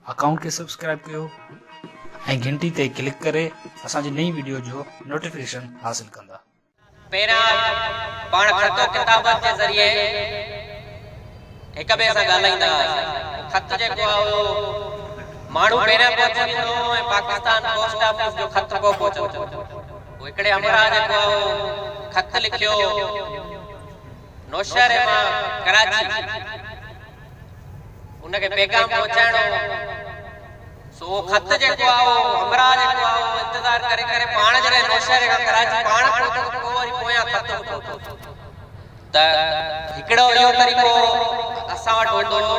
Account کي subscribe ڪيو ۽ گهنٽي تي ڪلڪ ڪري اسان جي نئين وڊيو جو نوٽيفڪيشن حاصل ڪندا. پهريان پاڻ خط و ڪتابت جي ذريعي هڪ ٻئي سان ڳالهائيندا هئاسين. خط جيڪو آهي اهو ماڻهو پهريان پهچي ويندو هو ۽ پاڪستان پوسٽ آفيس جو خط پوء پهچندو هو. پوء هڪڙي همراهه جيڪو آهي اهو خط لکيو نوشهري مان ڪراچي. ان کي پيغام پهچائڻو هو. سو اهو خط جيڪو آهي اهو همراهه جيڪو آهي اهو انتظار ڪري ڪري پاڻ جڏهن نوشهري کان ڪراچي پاڻ پهتو ته پوء وري پويان خط به پهتو. ته هڪڙو اهو طريقو اسان وٽ هوندو هو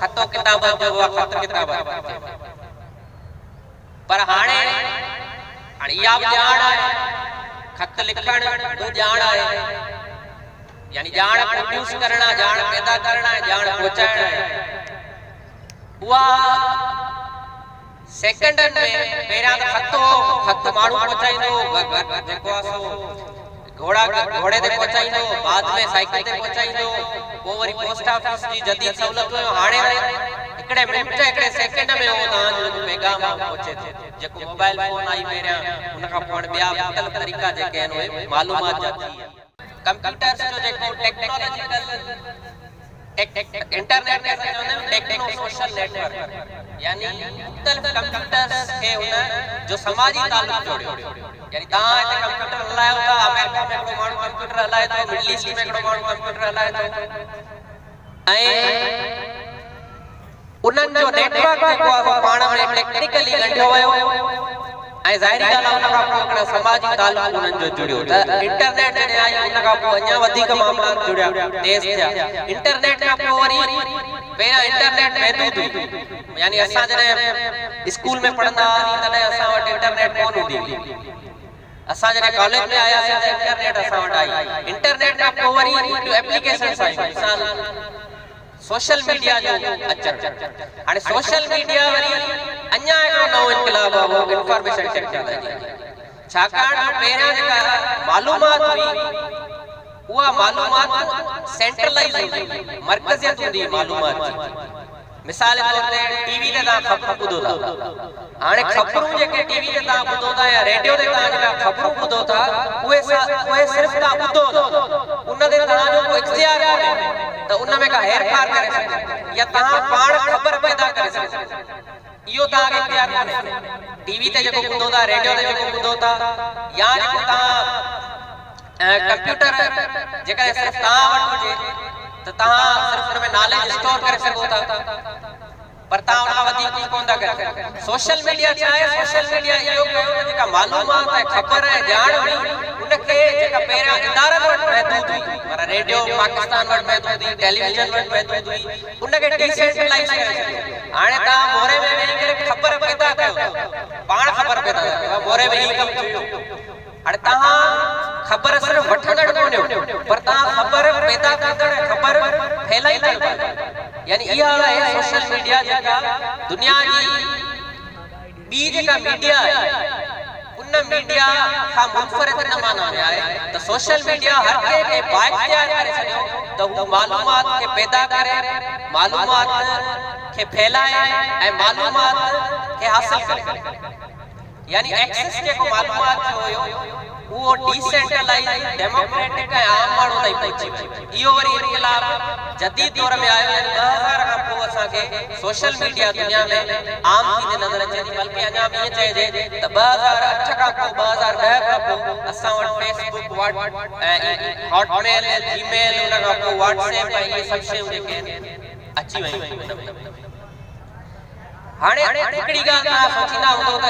خط و ڪتابت جو اها خط ڪتابت چئبو. پر هاڻي هاڻي اها به ڄاڻ آهي خط لکڻ به ڄاڻ آهي. يعني ڄاڻ پروڊيوس ڪرڻ آ، ڄاڻ پيدا ڪرڻ آ ۽ ڄاڻ پهچائڻ آهي. اها سيڪنڊن ۾ پهريان ته خط هو، خط ماڻهو پهچائيندو هو، جيڪو آ سو گهوڙا گهوڙي تي پهچائيندو هو، بعد ۾ سائيڪل تي پهچائيندو هو، پوء وري پوسٽ آفيس جي جديد سهولتون هيون، هاڻي وري هڪڙي منٽ هڪڙي سيڪنڊ ۾ اهو توهان جو جيڪو پيغام آ اهو پهچي ٿو. جيڪو موبائل فون آئي پهريان ان کان پوء هاڻي ٻيا مختلف طريقا جيڪي آهن اهي معلومات جا ٿي ويا. ڪمپيوٽرز جو جيڪو ٽيڪنالاجيڪل انٽرنيٽ کي اسان چوندا آهيون ٽيڪنو سوشل نيٽ ورڪ يعني مختلف ڪمپيوٽرز کي ان جو سماجي تعلق جوڙيو يعني توهان هتي ڪمپيوٽر هلايو ٿا آمريڪا ۾ هڪڙو ماڻهو ڪمپيوٽر هلائي ٿو مڊل ايسٽ ۾ هڪڙو ماڻهو ڪمپيوٽر هلائي ٿو ۽ انهن جو نيٽ ورڪ جيڪو آهي سو پاڻ ۾ ٽيڪنيڪلي ڳنڍيو ويو ۽ ظاهري ڳالهه آهي ان کان پوء هڪڙو سماجي تعلق انهن جو جڙيو ته انٽرنيٽ جڏهن آئي ان کان پوء اڃا وڌيڪ معاملات جڙيا تيز ٿيا انٽرنيٽ کان پوء وري پهريان انٽرنيٽ محدود هئي يعني اسان جڏهن اسڪول ۾ پڙهندا هئاسين تڏهن اسان وٽ انٽرنيٽ ڪونه هوندي هئي اسان جڏهن ڪاليج ۾ آياسين ته انٽرنيٽ اسان وٽ آئي انٽرنيٽ کان پوء وري ٻيون ايپليڪيشنس آيون مثال سوشل ميڊيا جو اچڻ. هاڻي سوشل ميڊيا وري اڃا هڪڙو نئون انقلاب آهي اهو انفارميشن ٽيڪنالاجي. ڇاڪاڻ جو پهريان جيڪا معلومات هئي اها معلومات سينٽرلائيز هوندي هئي، مرڪزيت هوندي هئي معلومات جي. مثال طور تي ٽي وي تي توهان خبرون ٻڌو ٿا. هاڻي خبرون جيڪي ٽي وي تي توهان ٻڌو ٿا يا ريڊيو تي توهان جيڪا خبرون ٻڌو ٿا اهي اهي صرف توهان ٻڌو ٿا ان تي توهان جو ڪو اختيار ڪونهي ته ان ۾ ڪا هيرڦار ڪري سگهو يا توهان پاڻ خبر پيدا ڪري سگهو اهو توهان کي اختيار ڪونهي ٽي وي تي جيڪو ٻڌو ٿا ريڊيو تي جيڪو ٻڌو ٿا يا جيڪو توهان ڪمپيوٽر جيڪڏهن صرف توهان وٽ هجي ته توهان صرف ان ۾ ناليج اسٽور ڪري سگهو ٿا پر توهان ان کان وڌيڪ ڪجهه ڪونه ٿا ڪري سگهو. سوشل ميڊيا ڇا آهي؟ سوشل ميڊيا اهو ڪيو ته جيڪا معلومات ۽ خبر ۽ ڄاڻ هئي ان کي جيڪا پهريان ادارن وٽ محدود هئي معنيٰ ريڊيو پاڪستان وٽ محدود هئي، ٽيليويزن وٽ محدود هئي ان کي ڊيسينٽرلائيز ڪري ڇڏيو. هاڻي توهان موري ۾ ويهي ڪري خبر پيدا ڪيو ٿا. پاڻ خبر پيدا ٿا ڪيو. موري ۾ هي ڪم ٿي ويو. هاڻي توهان خبر صرف وٺندڙ ڪونهيو پر توهان خبر پيدا ڪندڙ ۽ خبر ڦهلائيندڙ به آهيو. يعني اها آهي سوشل ميڊيا جيڪا دنيا جي ٻي جيڪا ميڊيا آهي ان ميڊيا کان منفرد ان معنيٰ ۾ آهي ته سوشل ميڊيا هر ڪنهن کي بااختيار ڪري ڇڏيو ته هو معلومات کي پيدا ڪري، معلومات کي ڦهلائي ۽ معلومات کي حاصل ڪري. يعني ايڪسس جيڪو معلومات جو هيو اهو ڊي سينٽرلائيزڊ، ڊيموڪريٽڪ ۽ عام ماڻهو تائين پهچي ويو. اهو وري انقلاب جديد دور ۾ آيو يعني 2000 کان پوء اسان کي سوشل ميڊيا دنيا ۾ عام ٿيندي نظر اچي ٿي بلڪه اڃا به ائين چئجي ته 2008 کان پوء 2010 کان پوء اسان وٽ فيس بڪ، واٽ ۽ هاٽ ميل، جي ميل ان کان پوء واٽس ايپ ۽ اهي سڀ شيون جيڪي آهن اچي ويون ان ۾. هاڻي هڪڙي ڳالهه توهان سوچيندا هوندو ته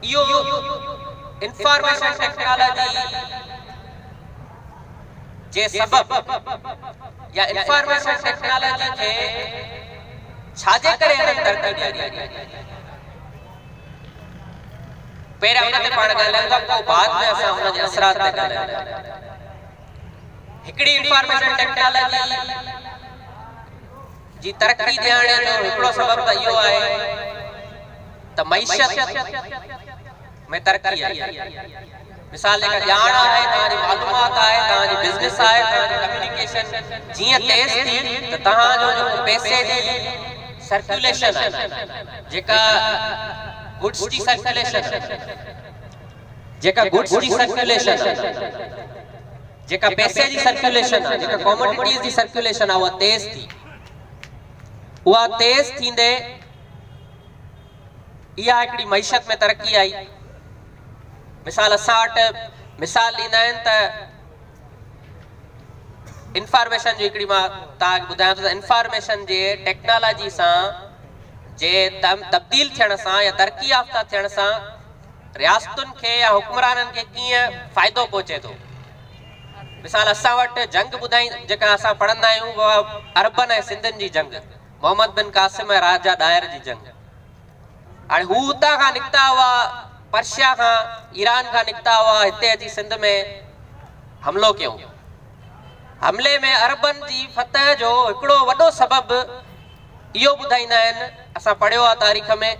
اهو انفارميشن ٽيڪنالاجي جي سبب يا انفارميشن ٽيڪنالاجي کي ڇا جي ڪري هنن ترقي ڏياري؟ پهريان ان تي پاڻ ڳالهايون ٿا پوء بعد ۾ اسان ان جي اثرات تي ڳالهايون ٿا. هڪڙي انفارميشن ٽيڪنالاجي جي ترقي ڏيارڻ جو هڪڙو سبب ته اهو آهي ته معيشت ۾ ترقي آئي. مثال جيڪا ڄاڻ آهي، توهان جي معلومات آهي، توهان جي بزنس آهي، توهان جي ڪميونيڪيشن جيئن تيز ٿي ته توهان جو جيڪو پئسي جي سرڪيوليشن آهي، جيڪا گڊس جي سرڪيوليشن جيڪا گڊس جي سرڪيوليشن آهي، جيڪا پئسي جي سرڪيوليشن آهي، جيڪا ڪاموڊٽيز جي سرڪيوليشن آهي، اها تيز ٿي. اها تيز ٿيندي اها هڪڙي معيشت ۾ ترقي آئي. مثال اسان وٽ مثال ڏيندا آهن ته انفارميشن جي هڪڙي مان توهان کي ٻڌايان ٿو ته انفارميشن جي ٽيڪنالاجي سان جي تبديل ٿيڻ سان يا ترقي يافته ٿيڻ سان رياستن کي يا حڪمرانن کي ڪيئن فائدو پهچي ٿو. مثال اسان وٽ جنگ ٻڌائي جيڪا اسان پڙهندا آهيون اها عربن ۽ سنڌين جي جنگ، محمد بن قاسم ۽ راجا ڏاهر جي جنگ. هاڻي هو اتان کان نڪتا هئا، پرشيا کان، ايران کان نڪتا هئا، هتي اچي سنڌ ۾ حملو ڪيائون. حملي ۾ عربن جي فتح جو هڪڙو وڏو سبب اهو ٻڌائيندا آهن، اسان پڙهيو آهي تاريخ ۾،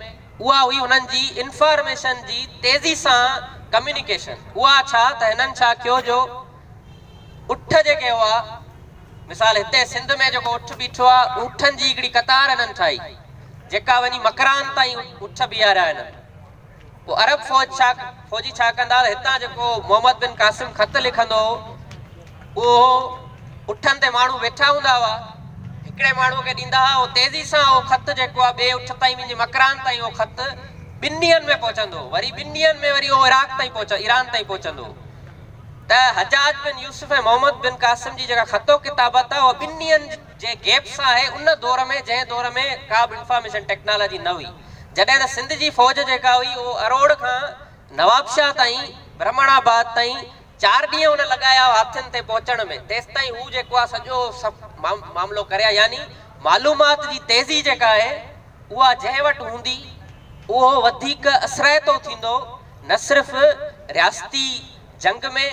اها هئي هنن جي انفارميشن جي تيزي سان ڪميونيڪيشن. اها ڇا ته هنن ڇا ڪيو جو اٺ جيڪي هئا، مثال هتي سنڌ ۾ جيڪو اٺ بيٺو آهي، اٺن جي هڪڙي قطار هنن ٺاهي، جيڪا وڃي مڪران تائين اٺ بيهاريا هنن. پوء عرب فوج ڇا فوجي ڇا ڪندا ته هتان جيڪو محمد بن قاسم خط لکندو هو، اهو اٺن تي ماڻهو ويٺا هوندا هئا، هڪڙي ماڻهوء کي ڏيندا هئا، اهو تيزي سان اهو خط جيڪو آهي ٻئي اٺ تائين وڃي مڪران تائين اهو خط ٻن ڏينهن ۾ پهچندو هو، وري ٻن ڏينهن ۾ وري اهو عراق تائين پهچ ايران تائين پهچندو هو. ته حجاج بن يوسف ۽ محمد بن قاسم جي جيڪا خط و ڪتابت آهي اها ٻن ڏينهن جي گيپ سان آهي ان دور ۾ جنهن دور ۾ ڪا به انفارميشن ٽيڪنالاجي نه هئي جڏهن ته سنڌ جي فوج جيڪا هئي اهو اروڙ کان نوابشاهه تائين برهمڻ آباد تائين چار ڏينهن ان لڳايا هاٿين تي پهچڻ ۾ تيستائين هو جيڪو آهي سڄو معاملو ڪري ها يعني معلومات جي تيزي جيڪا آهي اها جنهن وٽ هوندي اهو وڌيڪ اثرائتو ٿيندو نه صرف رياستي جنگ ۾،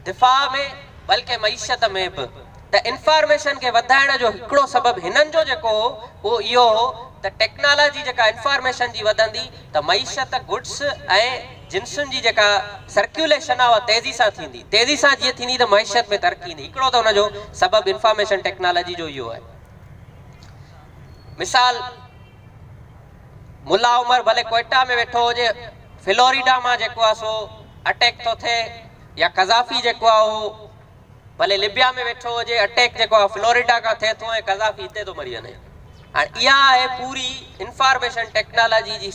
دفاع ۾ بلڪه معيشت ۾ به ته انفارميشن کي وڌائڻ جو هڪڙو سبب هنن جو جيڪو هو اهو اهو هو ته ٽيڪنالاجي جيڪا انفارميشن جي وڌندي ته معيشت گڊس ۽ جنسن جي جيڪا سرڪيوليشن آهي اها تيزي سان ٿيندي تيزي سان جيئن ٿيندي ته معيشت ۾ ترقي ايندي هڪڙو ته ان جو سبب انفارميشن ٽيڪنالاجي جو اهو آهي مثال ملا عمر ڀلي ڪوئيٽا ۾ ويٺو هجي، فلوريڊا مان جيڪو آهي سو اٽيڪ ٿو ٿئي يا قذافي جيڪو آهي اهو ڀلي لبيا ۾ ويٺو هجي، اٽيڪ جيڪو آهي فلوريڊا کان ٿئي ٿو ۽ قذافي هتي ٿو مري وڃي. هاڻي اها آهي پوري انفارميشن ٽيڪنالاجي جي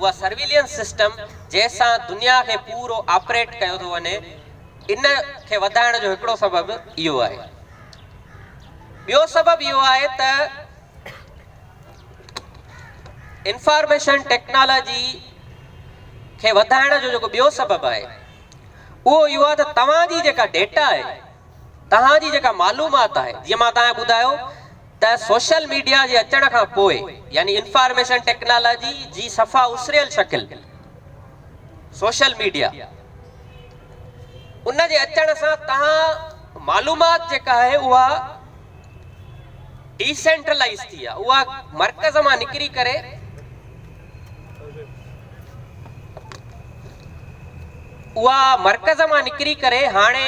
اها سرويلينس سسٽم جنهن سان دنيا کي پورو آپريٽ ڪيو ٿو وڃي، ان کي وڌائڻ جو هڪڙو سبب اهو آهي. ٻيو سبب اهو آهي ته انفارميشن ٽيڪنالاجي کي وڌائڻ جو جيڪو ٻيو سبب آهي اهو اهو آهي ته توهان جي جيڪا ڊيٽا آهي توهان جي جيڪا معلومات آهي جيئن مان توهان کي ٻڌايو ته سوشل ميڊيا جي اچڻ کان پوء يعني انفارميشن ٽيڪنالاجي جي صفا اسريل شڪل سوشل ميڊيا ان جي اچڻ سان توهان معلومات جيڪا آهي اها ڊيسينٽرلائيز ٿي آهي، اها مرڪز مان نڪري ڪري اها مرڪز مان نڪري ڪري هاڻي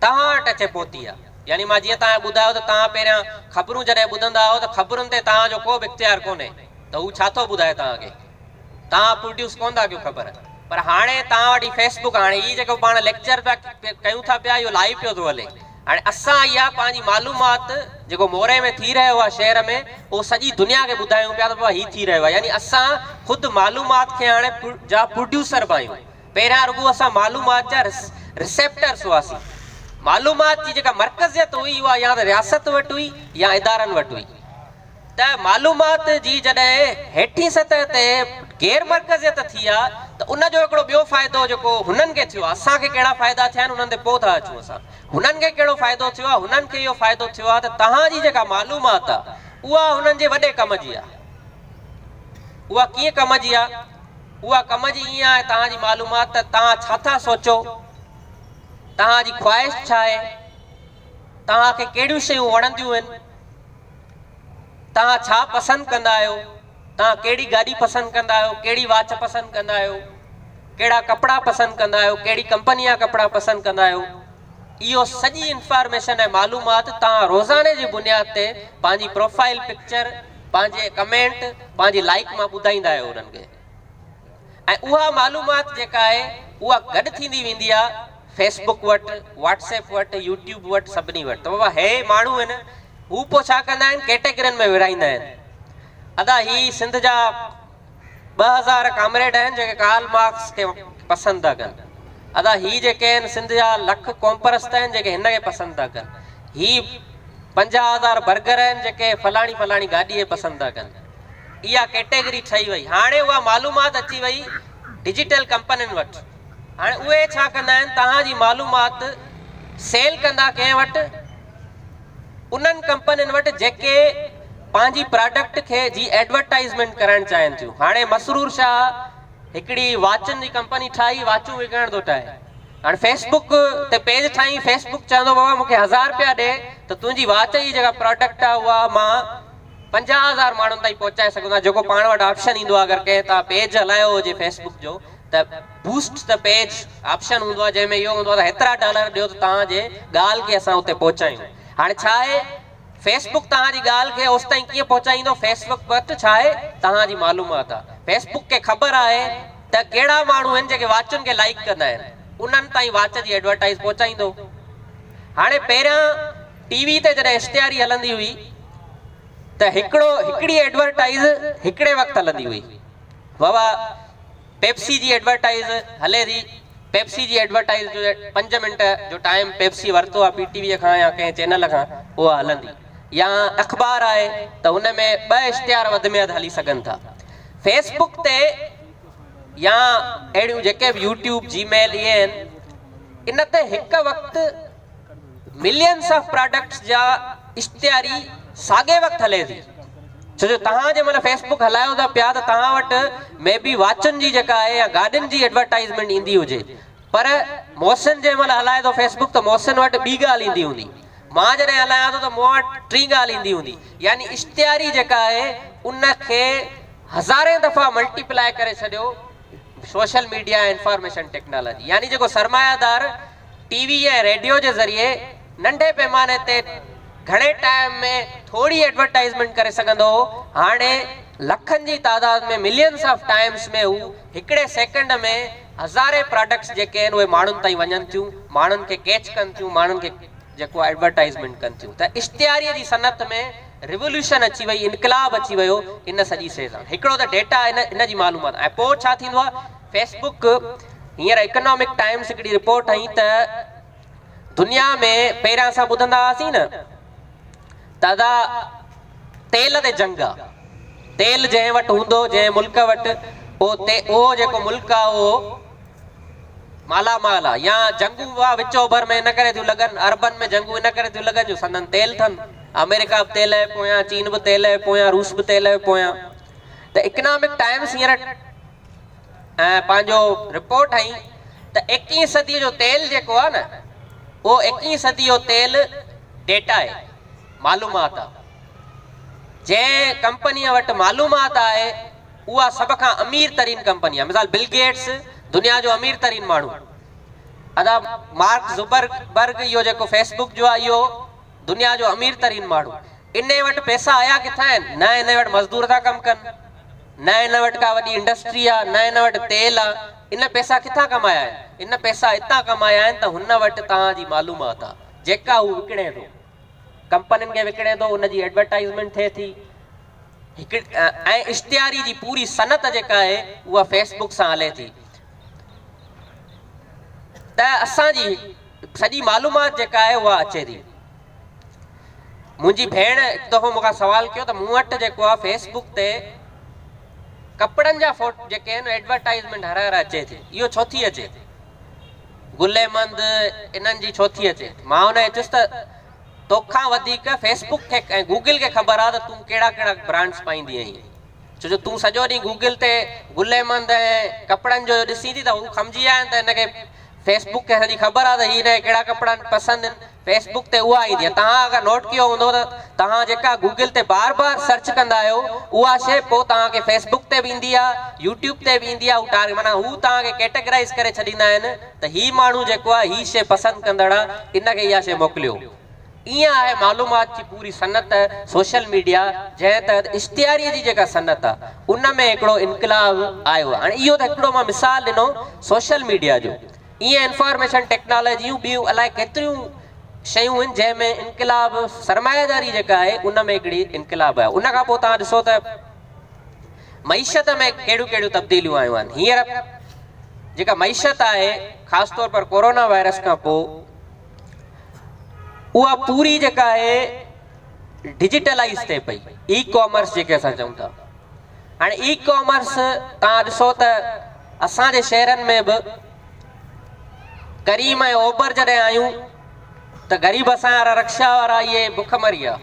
توهان وٽ اچي پهتي آهي. يعني مان جيئن توهان کي ٻڌايو ته توهان پهريان خبرون جڏهن ٻڌندا آهيو ته خبرن تي توهان جو ڪو به اختيار ڪونهي ته هو ڇا ٿو ٻڌائي توهان کي. توهان پروڊيوس ڪونه ٿا ڪيو خبر پر هاڻي توهان وٽ هي فيس بڪ هاڻي هي جيڪو پاڻ ليڪچر پيا ڪيون ٿا پيا اهو لائيو پيو ٿو هلي هاڻي اسان اها پنهنجي معلومات جيڪو موري ۾ ٿي رهيو آهي شهر ۾ اهو سڄي دنيا کي ٻڌايون پيا ته بابا هي ٿي رهيو آهي يعني اسان خود معلومات کي هاڻي جا پروڊيوسر به آهيون پهريان رڳو اسان معلومات جا رسيپٽرس هئاسين معلومات جي جيڪا مرڪزيت هئي اها يا ته رياست وٽ هئي يا ادارن وٽ هئي ته معلومات جي جڏهن هيٺين سطح تي غير مرڪزيت ٿي آ ته ان جو هڪڙو ٻيو فائدو جيڪو هنن کي ٿيو آ، اسان کي ڪهڙا فائدا ٿيا آهن انهن تي پوء ٿا اچون اسان هنن کي ڪهڙو فائدو ٿيو آ، هنن کي اهو فائدو ٿيو آ ته توهان جي جيڪا معلومات آ اها هنن جي وڏي ڪم جي آ. اها ڪيئن ڪم جي آ؟ اها ڪم جي ائين آهي توهان جي معلومات ته توهان ڇا ٿا سوچو، توهان جي خواهش ڇا آهي، توهان کي ڪهڙيون شيون وڻنديون آهن. توهان ڇا پسند ڪندا آهيو؟ توهان ڪهڙي گاڏي پسند ڪندا آهيو؟ ڪهڙي واچ پسند ڪندا آهيو؟ ڪهڙا ڪپڙا پسند ڪندا آهيو؟ ڪهڙي ڪمپني جا ڪپڙا پسند ڪندا آهيو؟ اهو سڄي انفارميشن ۽ معلومات توهان روزاني جي بنياد تي پنهنجي پروفائل پڪچر، پنهنجي ڪمينٽ پنهنجي لائيڪ مان ٻڌائيندا آهيو انهن کي ۽ اها معلومات جيڪا آهي اها گڏ ٿيندي ويندي آهي فيس بڪ وٽ، واٽس ايپ وٽ، يوٽيوب وٽ سڀني وٽ ته بابا هي ماڻهو آهن هو پوء ڇا ڪندا آهن ڪيٽيگرين ۾ ورهائيندا آهن ادا هي سنڌ جا 2000 ڪامريڊ آهن جيڪي ڪارل مارڪس کي پسند ٿا ڪن ادا هي جيڪي آهن سنڌ جا لک قومپرست آهن جيڪي هن کي پسند ٿا ڪن هي 50,000 برگر آهن جيڪي فلاڻي فلاڻي گاڏي کي پسند ٿا ڪن اها ڪيٽيگري ٺهي وئي هاڻي اها معلومات اچي وئي ڊجيٽل ڪمپنين وٽ هاڻي اهي ڇا ڪندا آهن توهان جي معلومات سيل ڪندا ڪنهن وٽ انهن ڪمپنين وٽ جيڪي پنهنجي پراڊڪٽ کي جي ايڊورٽائيزمينٽ ڪرائڻ چاهين ٿيون. هاڻي مسرور شاهه هڪڙي واچن جي ڪمپني ٺاهي واچون وڪڻڻ ٿو چاهي. هاڻي فيس بڪ تي پيج ٺاهي فيس بڪ چوندو بابا مونکي هزار رپيا ڏي ته تنهنجي واچ جي جيڪا پراڊڪٽ آهي اها مان 50,000 ماڻهن تائين پهچائي سگهندو آهيان جيڪو پاڻ وٽ آپشن ايندو آهي اگر ڪنهن تان پيج هلايو هجي فيس بڪ جو ته بوسٽ the page option هوندو آهي جنهن ۾ اهو هوندو آهي ته هيترا ڊالر ڏيو ته توهان جي ڳالهه کي اسان اتي پهچايون هاڻي ڇا آهي فيس بڪ توهان جي ڳالهه کي اوستائين ڪيئن پهچائيندو فيس بڪ وٽ ڇا آهي توهان جي معلومات آهي فيس بڪ کي خبر آهي ته ڪهڙا ماڻهو آهن جيڪي واچن کي لائيڪ ڪندا آهن انهن تائين واچ جي ايڊورٽائيز پهچائيندو هاڻي پهريان ٽي وي تي جڏهن اشتهاري هلندي هئي ته هڪڙو هڪڙي ايڊورٽائيز هڪڙي وقت هلندي هئي بابا پيپسي جي ايڊورٽائيز هلي ٿي پيپسي جي ايڊورٽائيز جو 5 منٽ جو ٽائيم پيپسي ورتو آهي پي ٽي وي کان يا ڪنهن چينل کان اها هلندي يا اخبار آهي ته ان ۾ ٻه اشتهار وڌ ۾ وڌ هلي سگهن ٿا فيس بڪ تي يا اهڙيون جيڪي به يوٽيوب جي ميل اهي آهن ان تي هڪ وقت ملينس آف پراڊڪٽس جا اشتهاري ساڳئي وقت هلي ٿي ڇو جو توهان جنهن مهل فيس بڪ هلايو ٿا پيا ته توهان وٽ مي بي واچن جي جيڪا آهي يا گاڏين جي ايڊورٽائزمينٽ ايندي هجي پر محسن جنهن مهل هلائي ٿو فيس بڪ ته محسن وٽ ٻي ڳالهه ايندي هوندي مان جڏهن هلايان ٿو ته مون وٽ ٽين ڳالهه ايندي هوندي يعني اشتهاري جيڪا آهي ان کي هزارين دفعا ملٽيپلائي ڪري ڇڏيو سوشل ميڊيا ۽ انفارميشن ٽيڪنالاجي يعني جيڪو سرمايه دار ٽي وي ۽ ريڊيو جي ذريعي ننڍي پيماني تي گهڻي ٽائيم ۾ ٿوري ايڊورٽائيزمينٽ ڪري سگهندو هو هاڻي لکن جي تعداد ۾ ملينس آف ٽائيمز ۾ هو هڪڙي سيڪنڊ ۾ هزارين پراڊڪٽس جيڪي آهن اهي ماڻهن تائين وڃن ٿيون ماڻهن کي ڪيچ ڪن ٿيون ماڻهن کي جيڪو آهي ايڊورٽائيزمينٽ ڪن ٿيون ته اشتهاري جي صنعت ۾ ريوليوشن اچي وئي انقلاب اچي ويو ان سڄي شيء سان هڪڙو ته ڊيٽا ان ان جي معلومات ۽ پوء ڇا ٿيندو آهي فيس بڪ هينئر اڪنامڪ ٽائمز هڪڙي رپورٽ هنئي ته دنيا ۾ پهريان اسان ٻڌندا هئاسين نه ته ادا تيل تي جنگ آ تيل جنهن وٽ هوندو جنهن ملڪ وٽ اهو جيڪو ملڪ آ اهو مالا مال آ يا جنگون به وچ اوڀر ۾ ان ڪري ٿيون لڳن عربن ۾ جنگون ان ڪري ٿيون لڳن جو سندن تيل ٿن آمريڪا به تيل جي پويان چين به تيل جي پويان روس به تيل جي پويان ته اڪنامڪ ٽائمز هينئر ۽ پنهنجو رپورٽ هنئي ته ايڪيهين صديء جو تيل جيڪو آهي نه اهو ايڪيهين صديء جو تيل ڊيٽا آهي معلومات آهي جنهن ڪمپنيء وٽ معلومات آهي اها سڀ کان امير ترين ڪمپني آهي مثال بل گيٽس دنيا جو امير ترين ماڻهو ادا مارڪ زبر برگ اهو جيڪو فيس بڪ جو آهي اهو دنيا جو امير ترين ماڻهو انهي وٽ پئسا آيا ڪٿان آهن؟ نه انهي وٽ مزدور ٿا ڪم ڪن، نه ان وٽ ڪا وڏي انڊسٽري آ، نه ان وٽ تيل آ، ان پئسا ڪٿان ڪمايا آهن؟ ان پئسا اتان ڪمايا آهن ته هن وٽ توهان جي معلومات آ، جيڪا هو وڪڻي ٿو، ڪمپنين کي وڪڻي ٿو، ان جي ايڊورٽائيزمينٽ ٿئي ٿي، هڪ ۽ اشتهاري جي پوري صنعت جيڪا آهي اها فيس بڪ سان هلي ٿي ته اسان جي سڄي معلومات جيڪا آهي اها اچي ٿي. منهنجي ڀيڻ هڪ دفعو مون کان سوال ڪيو ته مون وٽ جيڪو آهي فيس بڪ تي ڪپڙن جا فوٽو جيڪي آهن ايڊورٽائزمينٽ هر هر اچي ٿي اهو ڇو ٿي اچي گلي مند انهن جي ڇو ٿي اچي مان ان کي چيس ته توکان وڌيڪ فيس بڪ کي ۽ گوگل کي خبر آهي ته تون ڪهڙا ڪهڙا برانڊس پائيندي آهين ڇو جو تون سڄو ڏينهن گوگل تي گلي مند ۽ ڪپڙن جو ڏسين ٿي ته هو سمجهي ويا آهن ته هن کي فيس بڪ کي سڄي خبر آهي ته هي هن کي ڪهڙا ڪپڙا پسند آهن فيس بڪ تي اها ايندي آهي توهان اگر نوٽ ڪيو هوندو ته توهان جيڪا گوگل تي بار بار سرچ ڪندا آهيو اها شي پوء توهان کي فيس بڪ تي به ايندي آهي يوٽيوب تي به ايندي آهي هو ٽارگيٽ معنيٰ هو توهان کي ڪيٽيگرائز ڪري ڇڏيندا آهن ته هي ماڻهو جيڪو آهي هي شي پسند ڪندڙ آهي ان کي اها شي موڪليو. ائين آهي معلومات جي پوري صنعت سوشل ميڊيا جنهن تحت اشتهاري جي جيڪا صنعت آهي ان ۾ هڪڙو انقلاب آيو آهي. هاڻي اهو ته هڪڙو مان مثال ڏنو سوشل ميڊيا جو، ائين انفارميشن ٽيڪنالاجيون ٻيون الائي ڪيتريون شيون آهن جنهن ۾ انقلاب سرمايداري جيڪا آهي ان ۾ هڪڙي انقلاب آيو. ان کان پوء توهان ڏسو ته معيشت ۾ ڪهڙيون ڪهڙيون تبديليون آيون آهن. هينئر جيڪا معيشت آهي خاص طور پر ڪورونا وائرس کان پوء اها پوري جيڪا آهي ڊجيٽلائيز ٿئي پئي، اي ڪامرس جيڪي اسان چئون ٿا. هاڻي اي ڪامرس توهان ڏسو ته اسان جي شهرن ۾ به ڪريم ۽ اوبر جڏهن آيون ته غريب اسان وارا رڪشا وارا اهي بک مري ويا،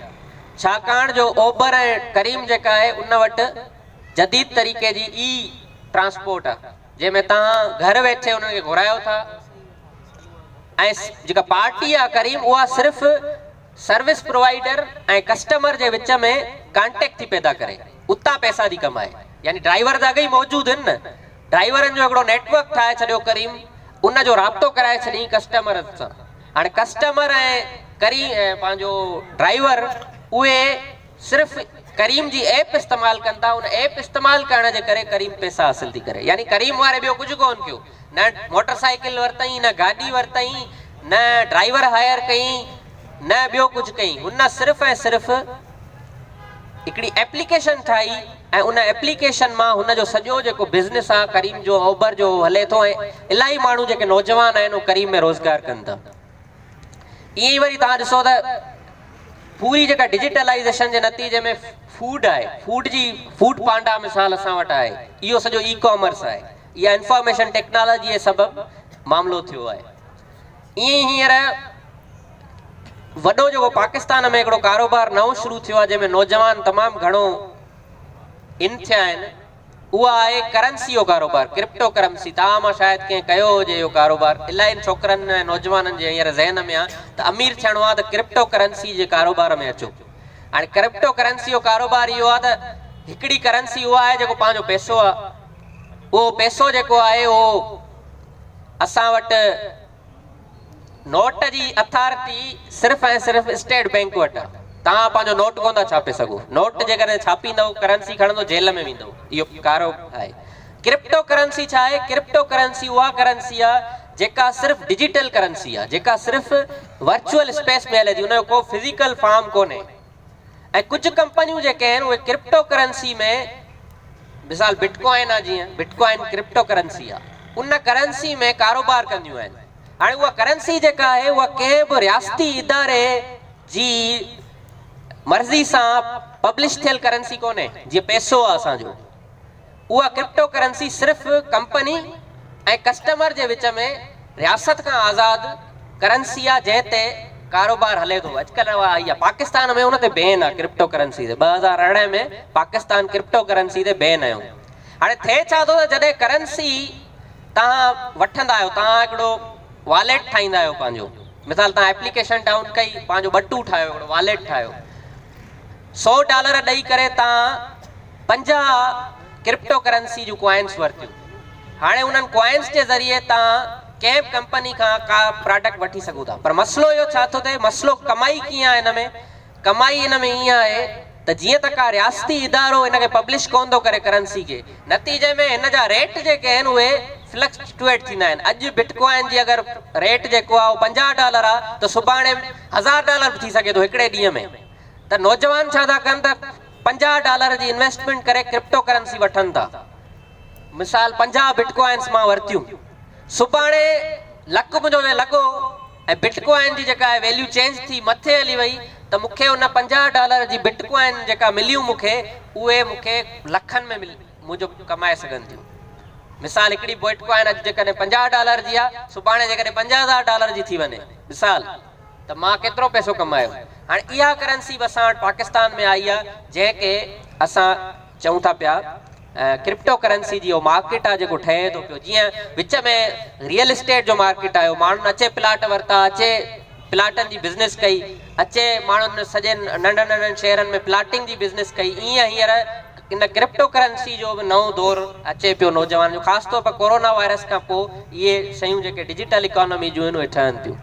ڇاڪاڻ جو اوبر ۽ ڪريم جيڪا آهي ان وٽ جديد طريقي جي اي ٽرانسپورٽ آهي جنهن ۾ توهان گهر ويٺي انهن کي گهرايو ٿا ۽ جيڪا پارٽي آهي ڪريم اها صرف سروس پرووائيڊر ۽ ڪسٽمر جي وچ ۾ ڪانٽيڪٽ ٿي پيدا ڪري اتان پئسا ٿي ڪمائي يعني ڊرائيور ته اڳ ئي موجود آهن نه ڊرائيورن جو هڪڙو نيٽ ورڪ ٺاهي ڇڏيو ڪريم ان جو رابطو ڪرائي ڇڏيائين ڪسٽمر سان هاڻي ڪسٽمر ۽ ڪريم پنهنجو ڊرائيور اهي صرف ڪريم جي ايپ استعمال ڪن ٿا ان ايپ استعمال ڪرڻ جي ڪري ڪريم پئسا حاصل ٿي ڪري يعني ڪريم واري ٻيو ڪجهه ڪون ڪيو نه موٽر سائيڪل ورتائين نه گاڏي ورتائين نه ڊرائيور هائر ڪئين نه ٻيو ڪجهه ڪئين هن صرف ۽ صرف هڪڙي ايپليڪيشن ٺاهي ۽ ان ايپليڪيشن مان هن جو سڄو جيڪو بزنس آ ڪريم جو اوبر جو هلي ٿو ۽ الاهي ماڻهو جيڪي نوجوان آهن اهي ڪريم ۾ روزگار ڪن ٿا. ائين ئي وري توهان ڏسو ته پوري جيڪا ڊجيٽلائيزيشن جي نتيجي ۾ فوڊ آهي فوڊ جي فوڊ پانڊا مثال اسان وٽ آهي اهو سڄو اي ڪامرس آهي اها انفارميشن ٽيڪنالاجي جي سبب معاملو ٿيو آهي ائين ئي هينئر وڏو جيڪو پاڪستان ۾ هڪڙو ڪاروبار نئون شروع ٿيو آهي جنهن ۾ نوجوان تمام گهڻو ان ٿيا آهن اها آهي ڪرنسي جو ڪاروبار، ڪرپٽو ڪرنسي، توهان مان شايد ڪنهن ڪيو هجي اهو ڪاروبار، الاهين ڇوڪرن ۽ نوجوانن جي هينئر ذهن ۾ آهي ته امير ٿيڻو آهي ته ڪرپٽو ڪرنسي جي ڪاروبار ۾ اچو. هاڻي ڪرپٽو ڪرنسي جو ڪاروبار اهو آهي ته هڪڙي ڪرنسي اها آهي جيڪو پنهنجو پئسو آهي، اهو پئسو جيڪو آهي اهو اسان وٽ نوٽ جي اٿارٽي صرف ۽ صرف اسٽيٽ بئنڪ وٽ آ. توهان پنهنجو نوٽ ڪونه ٿا ڇاپي سگهو. نوٽ جيڪڏهن ڇاپيندؤ، ڪرنسي کڻندو جيل ۾ ويندؤ. اهو ڪارو آهي. ڪرپٽو ڪرنسي ڇا آهي؟ ڪرپٽو ڪرنسي اها ڪرنسي آ جيڪا صرف ڊجيٽل ڪرنسي آ، جيڪا صرف ورچوئل اسپيس ۾ هلي ٿي، ان جو ڪو فزيڪل فارم ڪونهي. ۽ ڪجهه ڪمپنيون جيڪي آهن اهي ڪرپٽو ڪرنسي ۾ مثال بٽ ڪوائن آهي جيئن بٽ ڪوائن ڪرپٽو ڪرنسي آهي ان ڪرنسي ۾ ڪاروبار ڪنديون آهن هاڻي اها ڪرنسي جيڪا آهي اها ڪنهن به رياستي اداري جي مرضي سان پبلش ٿيل ڪرنسي ڪونهي جيئن پئسو آهي اسان جو اها ڪرپٽو ڪرنسي صرف ڪمپني ۽ ڪسٽمر جي وچ ۾ رياست کان آزاد ڪرنسي آهي جنهن تي ڪاروبار هلي ٿو اڄڪلهه اها آئي آهي پاڪستان ۾ ان تي بين آهي ڪرپٽو ڪرنسي تي 2018 ۾ پاڪستان ڪرپٽو ڪرنسي تي بين هنيو هاڻي ٿئي ڇا ٿو ته جڏهن ڪرنسي توهان وٺندا آهيو توهان هڪڙو واليٽ ٺاهيندا آهيو پنهنجو مثال توهان ايپليڪيشن ڊائون ڪئي پنهنجو ٻٽو ٺاهيو هڪڙو واليٽ ٺاهيو سو ڊالر ڏئي ڪري توهان 50 ڪرپٽو ڪرنسي جون ڪوائنس ورتيون. هاڻي انهن ڪوائنس جي ذريعي توهان ڪنهن به ڪمپني کان ڪا پراڊڪٽ وٺي سگهو ٿا. پر مسئلو اهو ڇا ٿو ٿئي؟ مسئلو ڪمائي ڪيئن آهي ان ۾؟ ڪمائي ان ۾ ائين آهي ته جيئن ته ڪا رياستي ادارو ان کي پبلش ڪونه ٿو ڪري ڪرنسي کي، نتيجي ۾ هن جا ريٽ جيڪي آهن اهي فلڪچوئيٽ ٿيندا آهن. اڄ بٽ ڪوائن جي اگر ريٽ جيڪو آهي اهو 50 ڊالر آهي ته سڀاڻي هزار ڊالر به ٿي سگهي ٿو هڪڙي ڏينهن ۾. ته نوجوان ڇا ٿا ڪن ته 50 ڊالر جي انويسٽمينٽ ڪري ڪرپٽو ڪرنسي وٺن ٿا. مثال 50 بٽ ڪوائنس مان ورتيون سڀاڻي لڪ منهنجو ۾ لڳو ۽ بٽ ڪوائن جي جيڪا آهي ويليو چينج ٿي مٿي هلي وئي ته مون کي ان 50 ڊالر جي بٽ ڪوائن جيڪا مليون مون کي اهي مون کي لکن ۾ منهنجو ڪمائي سگهن ٿيون. مثال هڪڙي بٽ ڪوائن اڄ جيڪڏهن 50 ڊالر جي آهي سڀاڻي جيڪڏهن 50,000 ڊالر جي ٿي وڃي مثال ته مان ڪيترو پئسو ڪمايو. هاڻي اها ڪرنسي به اسان وٽ پاڪستان ۾ آئي آهي جنهن کي اسان چئون ٿا پيا ڪرپٽو ڪرنسي جي اهو مارڪيٽ آهي جيڪو ٺهي ٿو پيو جيئن وچ ۾ ريئل اسٽيٽ جو مارڪيٽ آيو ماڻهن اچي پلاٽ ورتا اچي پلاٽن جي بزنس ڪئي اچي ماڻهن سڄي ننڍن ننڍن شهرن ۾ پلاٽنگ جي بزنس ڪئي ائين هينئر ان ڪرپٽو ڪرنسي جو به نئون دور اچي پيو نوجوانن جو خاص طور پر ڪورونا وائرس کان پوء اهي شيون جيڪي ڊجيٽل اڪانومي جون آهن اهي ٺهن ٿيون.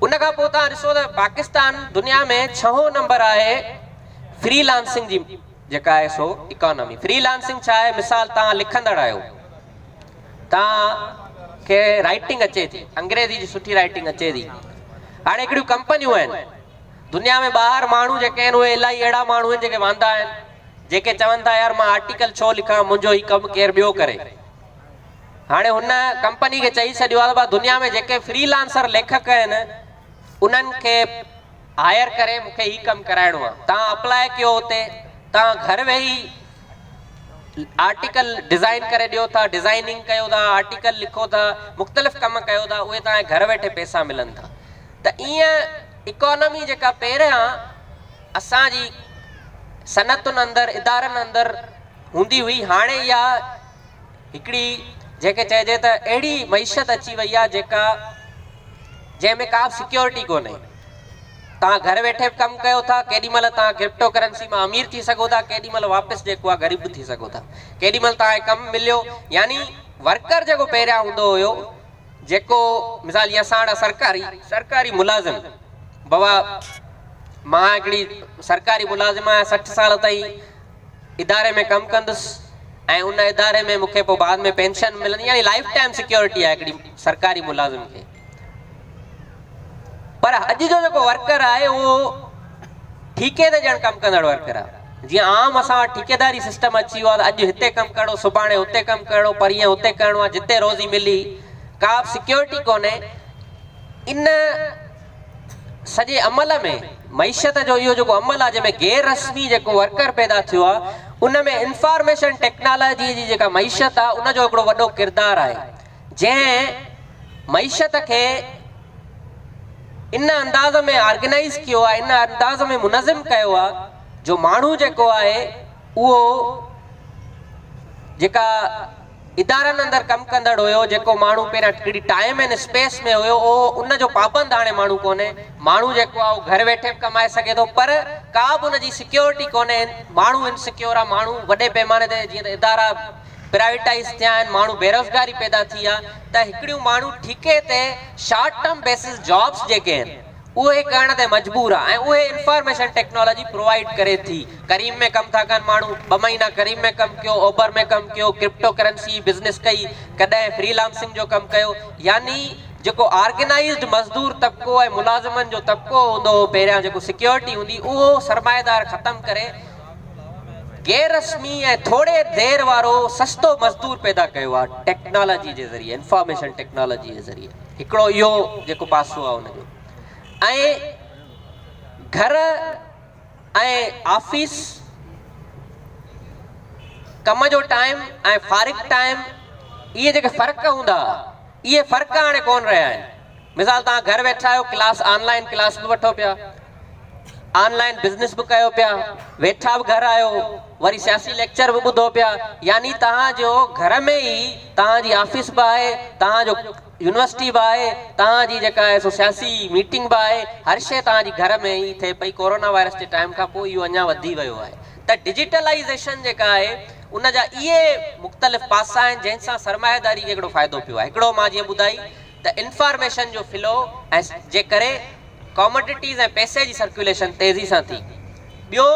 ان کان پوء توهان ڏسو ته پاڪستان دنيا ۾ ڇهون نمبر آهي فري لانسنگ جي جيڪا آهي سو اڪانومي. فري لانسنگ ڇا آهي؟ مثال توهان لکندڙ آهيو، توهان کي رائٽنگ اچي ٿي، انگريزي جي سٺي رائٽنگ اچي ٿي. هاڻي هڪڙيون ڪمپنيون آهن دنيا ۾ ٻاهر ماڻهو جيڪي آهن اهي الاهي اهڙا ماڻهو آهن جيڪي واندا آهن، جيڪي چون ٿا يار مان آرٽيڪل ڇو لکان، منهنجو هي ڪم ڪير ٻيو ڪري. هاڻي هن ڪمپني کي چئي ڇڏيو آهي ته ڀاء دنيا ۾ جيڪي فري لانسر ليکڪ آهن انهن کي هائر ڪري مون کي هي ڪم ڪرائڻو آهي، توهان اپلاء ڪيو اتي توهان گهر ويهي آرٽيڪل ڊزائن ڪري ڏيو ٿا، ڊزائننگ ڪيو ٿا، آرٽيڪل لکو ٿا، مختلف ڪم ڪيو ٿا، اهي توهان کي گهر ويٺي پئسا ملن ٿا. ته ائين اڪانومي جيڪا پهريان اسان جي صنعتن اندر ادارن اندر هوندي هئي هاڻي اها هڪڙي جنهن کي چئجي ته اهڙي معيشت اچي وئي آهي جيڪا جنهن ۾ ڪا به سيڪيورٽي ڪونهي. توهان گهر ويٺي به ڪم ڪيو ٿا، ڪيڏي مهل توهان ڪرپٽو ڪرنسي مان امير ٿي سگهو ٿا، ڪيڏي مهل واپس جيڪو آهي غريب به ٿي سگهو ٿا، ڪيڏي مهل توهان کي ڪم مليو يعني ورڪر جيڪو پهريان هوندو هيو جيڪو مثال جيئن اسان وٽ سرڪاري سرڪاري ملازم بابا مان هڪڙي سرڪاري ملازم آهيان 60 سال تائين اداري ۾ ڪم ڪندس ۽ ان اداري ۾ مون کي پوء بعد ۾ پينشن ملندي يعني لائف ٽائيم سيڪيورٽي آهي هڪڙي سرڪاري ملازم کي پر اڄ جو جيڪو ورڪر آهي اهو ٺيڪي تي ڄڻ ڪم ڪندڙ ورڪر آهي جيئن عام اسان وٽ ٺيڪيداري سسٽم اچي ويو آهي ته اڄ هتي ڪم ڪرڻو سڀاڻي هتي ڪم ڪرڻو پرينء هتي ڪرڻو آهي جتي روزي ملي ڪا به سيڪيورٽي ڪونهي ان سڄي عمل ۾ معيشت جو اهو جيڪو عمل آهي جنهن ۾ غير رسمي جيڪو ورڪر پيدا ٿيو آهي ان ۾ انفارميشن ٽيڪنالاجي جي جيڪا معيشت آهي ان جو هڪڙو وڏو ڪردار آهي جنهن معيشت کي ان انداز ۾ آرگنائيز ڪيو آهي ان انداز ۾ منظم ڪيو آهي جو ماڻهو جيڪو آهي اهو جيڪا ادارن اندر ڪم ڪندڙ هيو، جيڪو ماڻهو پهريان هڪڙي ٽائيم اينڊ اسپيس ۾ هيو اهو ان جو پابند هاڻي ماڻهو ڪونهي، ماڻهو جيڪو آهي اهو گهر ويٺي به ڪمائي سگهي ٿو پر ڪا به ان جي سيڪيورٽي ڪونهي، ماڻهو انسيڪيور آهي، ماڻهو وڏي پيماني تي جيئن ته ادارا پرائيويٽائيز ٿيا آهن، ماڻهو بيروزگاري پيدا ٿي آهي ته هڪڙيون ماڻهو ٺيڪي تي شارٽ ٽرم بيسز جابس جيڪي آهن. اهي ڪرڻ تي مجبور آ ۽ اهي انفارميشن ٽيڪنالاجي پرووائيڊ ڪري ٿي. ڪريم ۾ ڪم ٿا ڪن ماڻهو، ٻه مهينا ڪريم ۾ ڪم ڪيو، اوبر ۾ ڪم ڪيو، ڪرپٽو ڪرنسي بزنس ڪئي، ڪڏهن فري لانسنگ جو ڪم ڪيو يعني جيڪو آرگنائيزڊ مزدور طبقو ۽ ملازمن جو طبقو هوندو هو پهريان جيڪو سيڪيورٽي هوندي اهو سرمائيدار ختم ڪري غير رسمي ۽ ٿوري دير وارو سستو مزدور پيدا ڪيو آ ٽيڪنالاجي جي ذريعي انفارميشن ٽيڪنالاجي جي ذريعي. هڪڙو اهو جيڪو پاسو آهي ان جو ۽ گهر ۽ آفيس ڪم جو ٽائيم ۽ فارغ ٽائيم اهي جيڪي فرق هوندا هئا اهي فرق هاڻي ڪون رهيا آهن مثال توهان گهر ويٺا آهيو ڪلاس آن لائن ڪلاس به وٺو پيا آن لائن بزنس به ڪيو پيا ويٺا به گهر آهيو وري سياسي ليڪچر به ٻڌو پيا يعني توهان جو گهر ۾ ئي توهان جي آفيس به آهي توهان جو يونيورسٽي به آهي توهان جي جيڪا آهي سو سياسي ميٽنگ به آهي هر شيء توهان جي گهر ۾ ئي ٿئي پئي ڪورونا وائرس جي ٽائيم کان پوء اهو اڃا وڌي ويو آهي ته ڊجيٽلائيزيشن جيڪا آهي ان جا اهي مختلف پاسا آهن جنهن سان سرمائيداري کي هڪڙو فائدو پيو آهي هڪڙو مان جيئن ٻڌائي ته انفارميشن جو فلو ۽ جي ڪري ڪاموڊٽيز ۽ پئسي جي سرڪيوليشن تيزي سان ٿي. ٻيو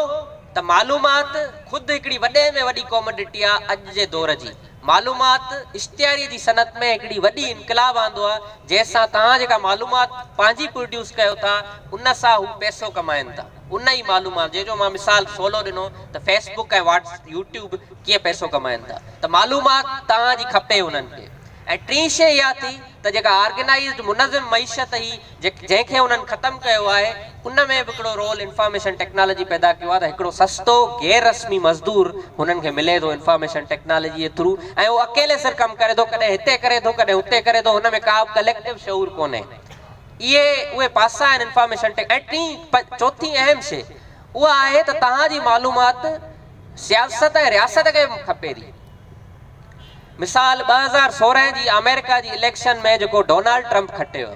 ته معلومات خود هڪڙي وڏي ۾ وڏي ڪاموڊٽي آ اڄ جي دور جي. معلومات اشتهاري جي صنعت ۾ هڪڙي وڏي انقلاب آندو آ جنهن سان توهان جيڪا معلومات پنهنجي پروڊيوس ڪيو ٿا ان سان هو پئسو ڪمائن ٿا. ان ئي معلومات جنهن جو مان مثال سولو ڏنو ته فيس بڪ ۽ واٽس يوٽيوب ڪيئن پئسو ڪمائن ٿا ته معلومات توهان جي کپي انهن کي. ۽ ٽين شيء اها ٿي ته جيڪا آرگنائيزڊ منظم معيشت هئي جنهن کي انهن ختم ڪيو آهي ان ۾ به هڪڙو رول انفارميشن ٽيڪنالاجي پيدا ڪيو آهي ته هڪڙو سستو غير رسمي مزدور هنن کي ملي ٿو انفارميشن ٽيڪنالاجي جي ٿرو ۽ اهو اڪيلي سر ڪم ڪري ٿو ڪڏهن هتي ڪري ٿو ڪڏهن هتي ڪري ٿو هن ۾ ڪا به ڪليڪٽو شعور ڪونهي اهي اهي پاسا آهن انفارميشن ٽيڪ ۽ ٽين چوٿين اهم شيء اها آهي ته توهان جي معلومات سياست ۽ رياست کي به کپي ٿي. مثال 2016 جي آمريڪا جي اليڪشن ۾ جيڪو ڊونالڊ ٽرمپ کٽيو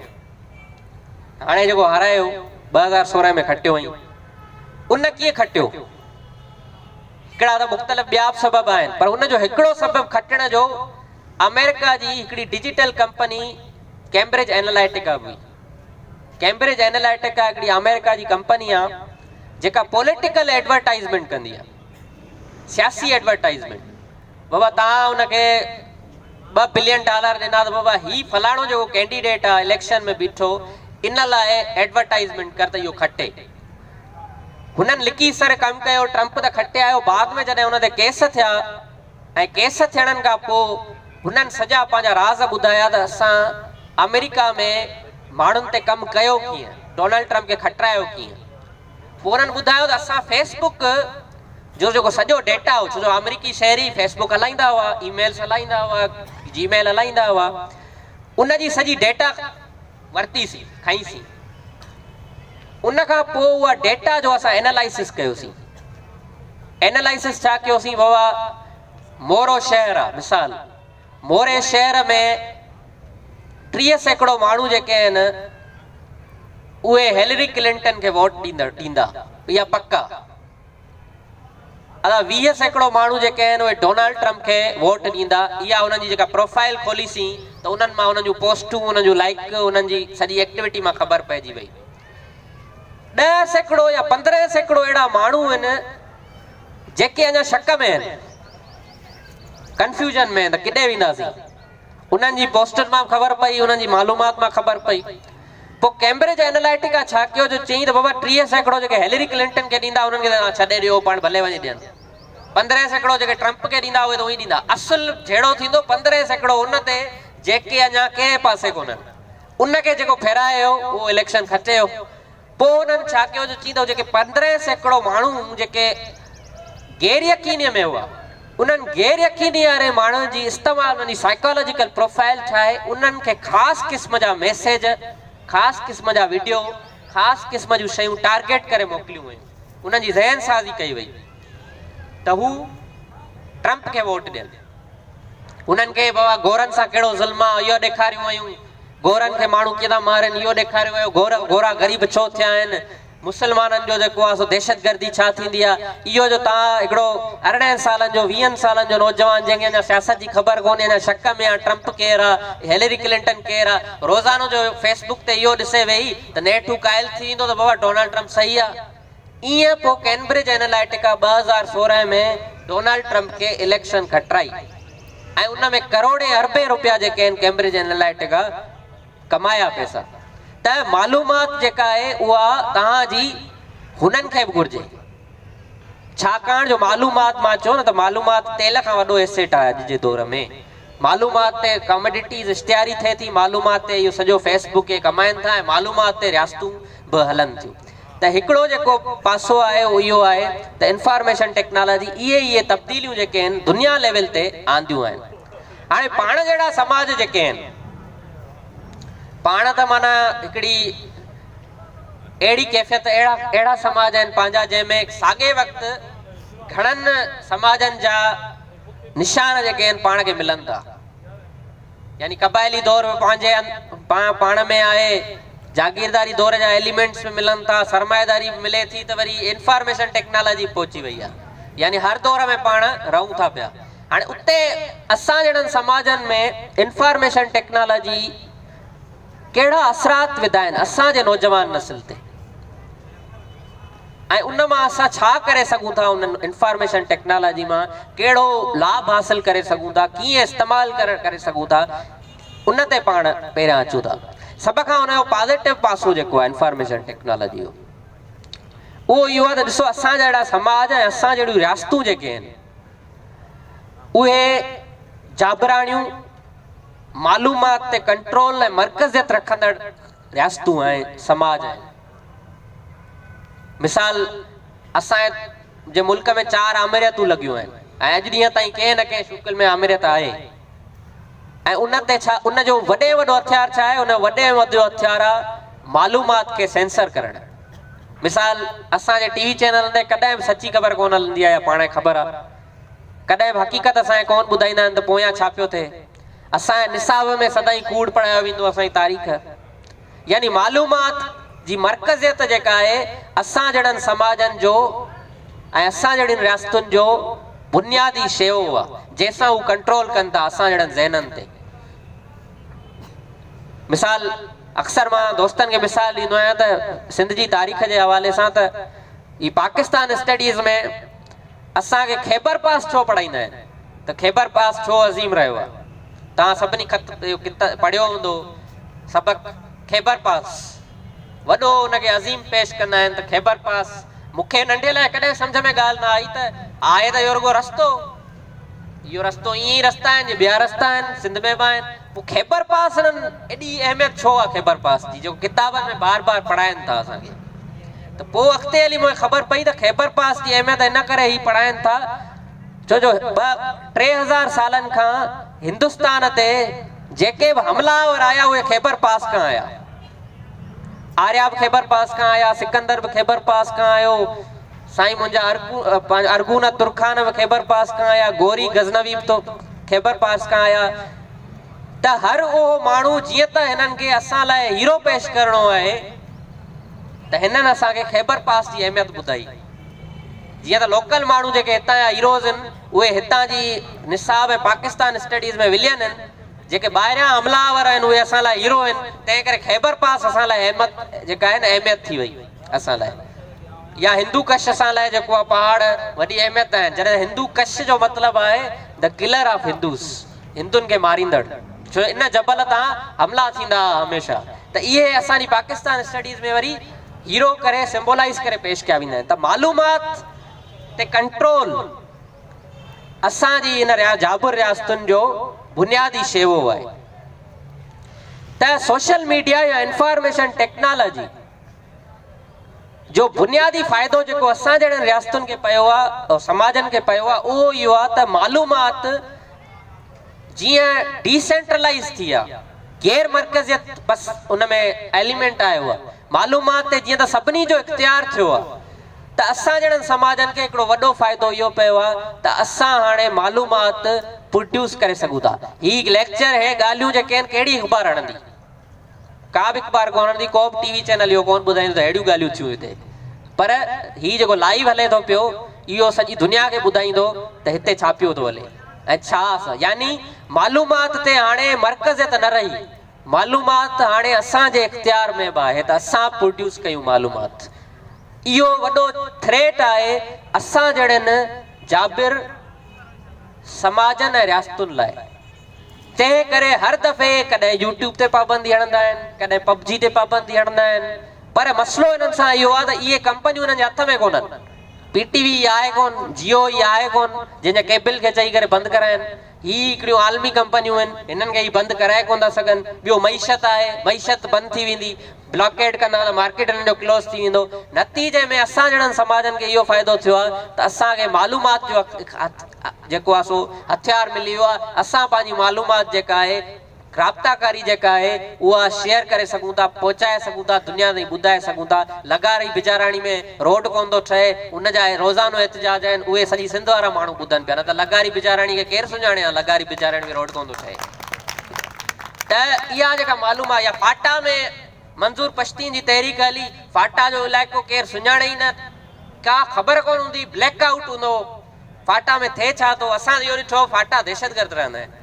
هاڻي جيڪو هارايو 2016 ۾ کٽيو هئين ان ڪيئن کٽيو؟ هڪڙا ته مختلف ٻيا به سبب آهن پر ان جو هڪڙو سبب کٽڻ جو آمريڪا جي هڪڙي ڊجيٽل ڪمپني ڪيمبرج اينالائٽيڪا به هئي. ڪيمبرج اينالائٽيڪا هڪڙي آمريڪا جي ڪمپني آ جيڪا پوليٽيڪل ايڊورٽائزمينٽ ڪندي آ، سياسي ايڊورٽائزمينٽ. بابا توهان ان کي ٻه بلين ڊالر ڏنا ته بابا هي فلاڻو جيڪو ڪينڊيڊيٽ آ اليڪشن ۾ بيٺو ان لاء ايڊورٽائزمينٽ ڪر ته اهو کٽي. هنن لڪي سر ڪم ڪيو، ٽرمپ ته کٽي آيو، بعد ۾ جڏهن ان تي ڪيس ٿيا ۽ ڪيس ٿيڻن کان پوء هنن سڄا پنهنجا راز ٻڌايا ته اسان آمريڪا ۾ ماڻهن تي ڪم ڪيو ڪيئن، ڊونلڊ ٽرمپ کي کٽرايو ڪيئن. پوء انهن ٻڌايو ته اسان فيس بڪ جو جيڪو سڄو ڊيٽا هو، ڇو جو آمريڪي شهري فيس بڪ هلائيندا هئا، اي ميلز هلائيندا هئا، جي ميل هلائيندا هئا، ان جي سڄي ڊيٽا ورتي سين، کنئي سين. ان کان پوء اها ڊيٽا جو اسان اينالائسس ڪيوسين. اينالائسس ڇا ڪيوسين بابا مورو شهر آ مثال موري شهر ۾ 30% ماڻهو جيڪي آهن اهي هيلري ڪلنٽن کي ووٽ ڏيندڙ ڏيندا اها پڪ آ. ادا 20% ماڻهو جيڪي آهن اهي ڊونالڊ ٽرمپ کي ووٽ ڏيندا اها انهن جي جيڪا پروفائل کولي سين ته انهن مان انهن جون پوسٽون انهن جون لائيڪ انهن جي سڄي ايڪٽيوٽي مان خبر پئجي وئي. 10% يا 15% اهڙا ماڻهو آهن جيڪي اڃا شڪ ۾ آهن، ڪنفيوزن ۾ آهن ته ڪيڏي وينداسين. انهن جي پوسٽن مان به خبر پئي، انهن جي معلومات مان خبر پئي. پوء ڪيمبرج اينالائٽيڪا ڇا ڪيو جو چيائين ته بابا 30% جيڪي هيلري ڪلنٽن کي ڏيندا انهن کي ته توهان ڇڏي ڏيو پاڻ ڀلي وڃي ڏين. 15% جيڪي ٽرمپ کي ڏيندا اهي ته اونئين ڏيندا. اصل جهيڙو ٿيندو 15% ان تي جيڪي اڃا ڪنهن پاسي ڪونهن. ان کي جيڪو ڦيرائي ويو اهو اليڪشن کٽي ويو. پوء انهن ڇا ڪيو جو چيندو جيڪي 15% ماڻهو جيڪي غير يقينيء ۾ هئا انهن غير يقيني واري ماڻهن جي استعمال انهن جي سائيڪالاجيڪل پروفائل ٺاهي انهن کي خاص قسم جا ميسيج خاص قسم جا وڊيو خاص قسم جون شيون ٽارگيٽ ڪري موڪليون ويون انهن جي ذهن سازي ڪئي وئي ته هو ٽرمپ کي ووٽ ڏين. انهن کي بابا گورن سان ڪهڙو ظلم آ اهو ڏيکاريون ويون، گورن کي ماڻهو ڪيئن ٿا مارين اهو ڏيکاريو ويو، گورا غريب ڇو ٿيا آهن، مسلمانن جو جيڪو آ سو دهشتگردي ڇا ٿيندي آ، اهو جو توهان هڪڙو ارڙهن سالن جو ويهن سالن جو نوجوان جنهن کي اڃا سياست جي خبر ڪونهي اڃا شڪ ۾ آ ٽرمپ ڪير آ، هيلري ڪلنٽن ڪير آ، روزانو جو فيس بڪ تي اهو ڏسي ويهي ته نيٺ هو قائل ٿي ويندو ته بابا ڊونالڊ ٽرمپ صحيح آ. ايئن پوء ڪينبرج اينالائٽيڪا 2016 ۾ ڊونالڊ ٽرمپ کي اليڪشن کٽرائي ۽ ان ۾ ڪروڙين اربين روپيا جيڪي آهن ڪيمبرج اينالائٽيڪا ڪمايا پئسا ته معلومات جيڪا آهي اها توهان جي هنن کي به گهرجي ڇاڪاڻ جو معلومات مان چيو نه ته معلومات تيل کان وڏو ايسيٽ آهي اڄ جي دور ۾ معلومات تي ڪامڊيٽيز اشتهاري ٿئي ٿي معلومات تي اهو سڄو فيس بڪ اهي ڪمائن ٿا ۽ معلومات تي رياستون به هلن ٿيون ته هڪڙو جيڪو پاسو آهي اهو اهو آهي ته انفارميشن ٽيڪنالاجي اهي اهي تبديليون جيڪي آهن دنيا ليول تي آنديون آهن. هاڻي پاڻ جهڙا سماج جيڪي آهن پاڻ ته معنيٰ هڪڙي اهڙي ڪيفيت اهڙا اهڙا سماج آهن پنهنجا جنهن ۾ ساڳئي وقت گهڻن سماجن جا نشان جيڪي آهن پاڻ کي ملن ٿا. يعني قبائلي دور به پنهنجي پاڻ ۾ آهي، جاگيرداري دور جا ايليمينٽس به ملن ٿا، سرمائيداري به ملي ٿي ته وري انفارميشن ٽيڪنالاجي به پهچي وئي آهي. يعني هر دور ۾ پاڻ رهون ٿا پيا. هاڻي اتي اسان جهڙن سماجن ۾ انفارميشن ٽيڪنالاجي ڪهڙا اثرات وڌا آهن اسان جي نوجوان نسل تي؟ ۽ ان مان اسان ڇا ڪري سگهون ٿا ان انفارميشن ٽيڪنالاجي مان ڪهڙو لاڀ حاصل ڪري سگهون ٿا ڪيئن استعمال ڪري سگهون ٿا ان تي پاڻ پهريان اچون ٿا سڀ کان ان جو پازيٽو پاسو جيڪو آهي انفارميشن ٽيڪنالاجي جو اهو اهو آهي ته ڏسو اسان جهڙا سماج ۽ اسان جهڙيون رياستون جيڪي آهن اهي جابراڻيون معلومات تي ڪنٽرول ۽ مرڪزيت رکندڙ رياستون ۽ سماج آهن مثال اسان جي ملڪ ۾ چار آمريتون لڳيون آهن ۽ اڄ ڏينهن تائين ڪنهن نه ڪنهن شڪل ۾ آمريت آهي ۽ ان تي ڇا ان جو وڏي وڏو هٿيار ڇا آهي ان جو وڏي ۾ وڏو هٿيار آهي معلومات کي سينسر ڪرڻ مثال اسان جي ٽي وي چينلن تي ڪڏهن به سچي خبر ڪونه هلندي آهي يا پاڻ کي خبر آهي ڪڏهن به حقيقت اسان کي ڪونه ٻڌائيندا آهن ته پويان ڇا پيو ٿئي اسان جي نصاب ۾ سدائين ڪوڙ پڙهايو ويندو اسان جي تاريخ يعني معلومات جي مرڪزيت جيڪا آهي اسان جهڙن سماجن جو ۽ اسان جهڙين رياستن جو بنيادي شيوو آهي جنهن سان هو ڪنٽرول ڪن ٿا اسان جهڙن ذهنن تي. مثال. اڪثر مان دوستن کي مثال ڏيندو آهيان ته سنڌ جي تاريخ جي حوالي سان ته هي پاڪستان اسٽڊيز ۾ اسان کي خيبر پاس ڇو پڙهائيندا آهن ته خيبر پاس ڇو عظيم رهيو آهي. توهان سڀني خط اهو پڙهيو هوندو سبق خيبر پاس وڏو ان کي عظيم پيش ڪندا آهن ته خيبر پاس مون کي ننڍي لاء ڪڏهن سمجهه ۾ ڳالهه نه آئي ته آهي ته اهو رڳو رستو اهو رستو ائين ئي رستا آهن جي ٻيا رستا آهن سنڌ ۾ به آهن پوء خيبر پاس انهن ايڏي اهميت ڇو آهي خيبر پاس جي جيڪو ڪتابن ۾ بار بار پڙهائن ٿا اسان کي ته پوء اڳتي هلي مونکي خبر پئي ته خيبر پاس جي اهميت ان ڪري هي پڙهائن ٿا ڇو جو ٻه ٽي هزار سالن کان هندستان تي جيڪي به حملا آور آيا اهي خيبر پاس کان آيا. آريا به خيبر پاس کان آيا، سڪندر به خيبر پاس کان آيو، سائين منهنجا ارغون ترخان به خيبر پاس کان آيا، غوري غزنوي به خيبر پاس کان آيا ته هر اهو ماڻهو جيئن ته هنن کي اسان لاء هيرو پيش ڪرڻو آهي ته هنن اسان کي خيبر پاس جي اهميت ٻڌائي. جيئن ته لوڪل ماڻهو جيڪي هتان جا هيروز آهن اهي هتان جي نصاب ۽ پاڪستان اسٽڊيز ۾ ولين آهن، جيڪي ٻاهريان حمله آور آهن اهي اسان لاء هيرو آهن، تنهن ڪري خيبر پاس اسان لاء اهميت جيڪا آهي نه اهميت ٿي وئي اسان لاء يا هندو ڪش اسان لاء جيڪو آهي پهاڙ وڏي اهميت آهن جڏهن هندو ڪش جو مطلب آهي The Killer of Hindus هندن کي ماريندڙ ڇو ان جبل تان حملا ٿيندا هئا هميشه ته اهي اسان جي پاڪستان اسٽڊيز ۾ وري هيرو ڪري سمبولائيز ڪري پيش ڪيا ويندا آهن ته معلومات تي ڪنٽرول اسان جي ان جابر رياستن جو بنيادي شيوو آهي ته سوشل ميڊيا يا انفارميشن ٽيڪنالاجي جو بنيادي فائدو جيڪو اسان جهڙن رياستن کي پيو آهي سماجن کي پيو آهي اهو اهو آهي ته معلومات جيئن ڊي سينٽرلائيز ٿي آ، غير مرڪزيت بس ان ۾ ايليمينٽ آيو آ، معلومات تي جيئن ته سڀني جو اختيار ٿيو آ ته اسان جهڙن سماجن کي هڪڙو وڏو فائدو اهو پيو آ ته اسان هاڻي معلومات پروڊيوس ڪري سگهون ٿا. هي ليڪچر هي ڳالهيون جيڪي آهن ڪهڙي اخبار هڻندي؟ ڪا به اخبار ڪونه هڻندي، ڪو به ٽي وي چينل اهو ڪونه ٻڌائيندو ته اهڙيون ڳالهيون ٿيون هتي. پر هي جيڪو لائيو هلي ٿو پيو اهو سڄي دنيا کي ٻڌائيندو ته هتي ڇا پيو ٿو هلي ۽ ڇا اسان يعني معلومات تي هاڻي مرڪزيت نه رهي، معلومات هاڻي اسان جي اختيار ۾ به آهي ته اسان پروڊيوس ڪيون معلومات. اهو وڏو ٿريٽ آهي اسان جهڙن جابر سماجن ۽ رياستن لاء. تنهن ڪري هر دفعي ڪڏهن يوٽيوب تي پابندي هڻندا آهن، ڪڏهن پب جي تي پابندي هڻندا آهن پر مسئلو انهن سان اهو آهي ته اهي ڪمپنيون انهن جي هٿ ۾ ڪونهن. پي ٽي وي آهي ڪون، جيو ئي آهي ڪون جنهن جا ڪيبل کي چئي ڪري بند ڪرائين. هي هڪڙيون عالمي ڪمپنيون آهن، هنن کي هي بند ڪرائي ڪونه ٿا سگهن. ٻيو معيشت آهي، معيشت بند ٿي ويندي، بلاڪيڊ ڪندا ته مارڪيٽ انهن جو ڪلوز ٿي ويندو. نتيجي ۾ اسان جهڙن سماجن کي اهو فائدو ٿيو آهي ته اسان کي معلومات جو جيڪو آهي سو هٿيار ملي ويو آهي، اسان پنهنجي معلومات جيڪا آهي، رابطا ڪاري جيڪا آهي اها شيئر ڪري سگهون ٿا، پهچائي سگهون ٿا، دنيا تائين ٻڌائي سگهون ٿا. لغاري بجاراڻي ۾ روڊ ڪونه ٿو ٺهي، ان جا روزانو احتجاج آهن، اهي سڄي سنڌ وارا ماڻهو ٻڌن پيا، نه ته لغاري بجاراڻي کي ڪير سڃاڻي ها لغاري بجاراڻي ۾ روڊ ڪونه ٿو ٺهي. ته اها جيڪا معلومات يا فاٽا ۾ منظور پشتين جي تحريڪ هلي، فاٽا جو علائقو ڪير سڃاڻي ئي نه، ڪا خبر ڪونه هوندي، بليڪ آئوٽ هوندو هو. فاٽا ۾ ٿئي ڇا ٿو؟ اسان اهو ڏٺو فاٽا دهشتگرد رهندا آهن.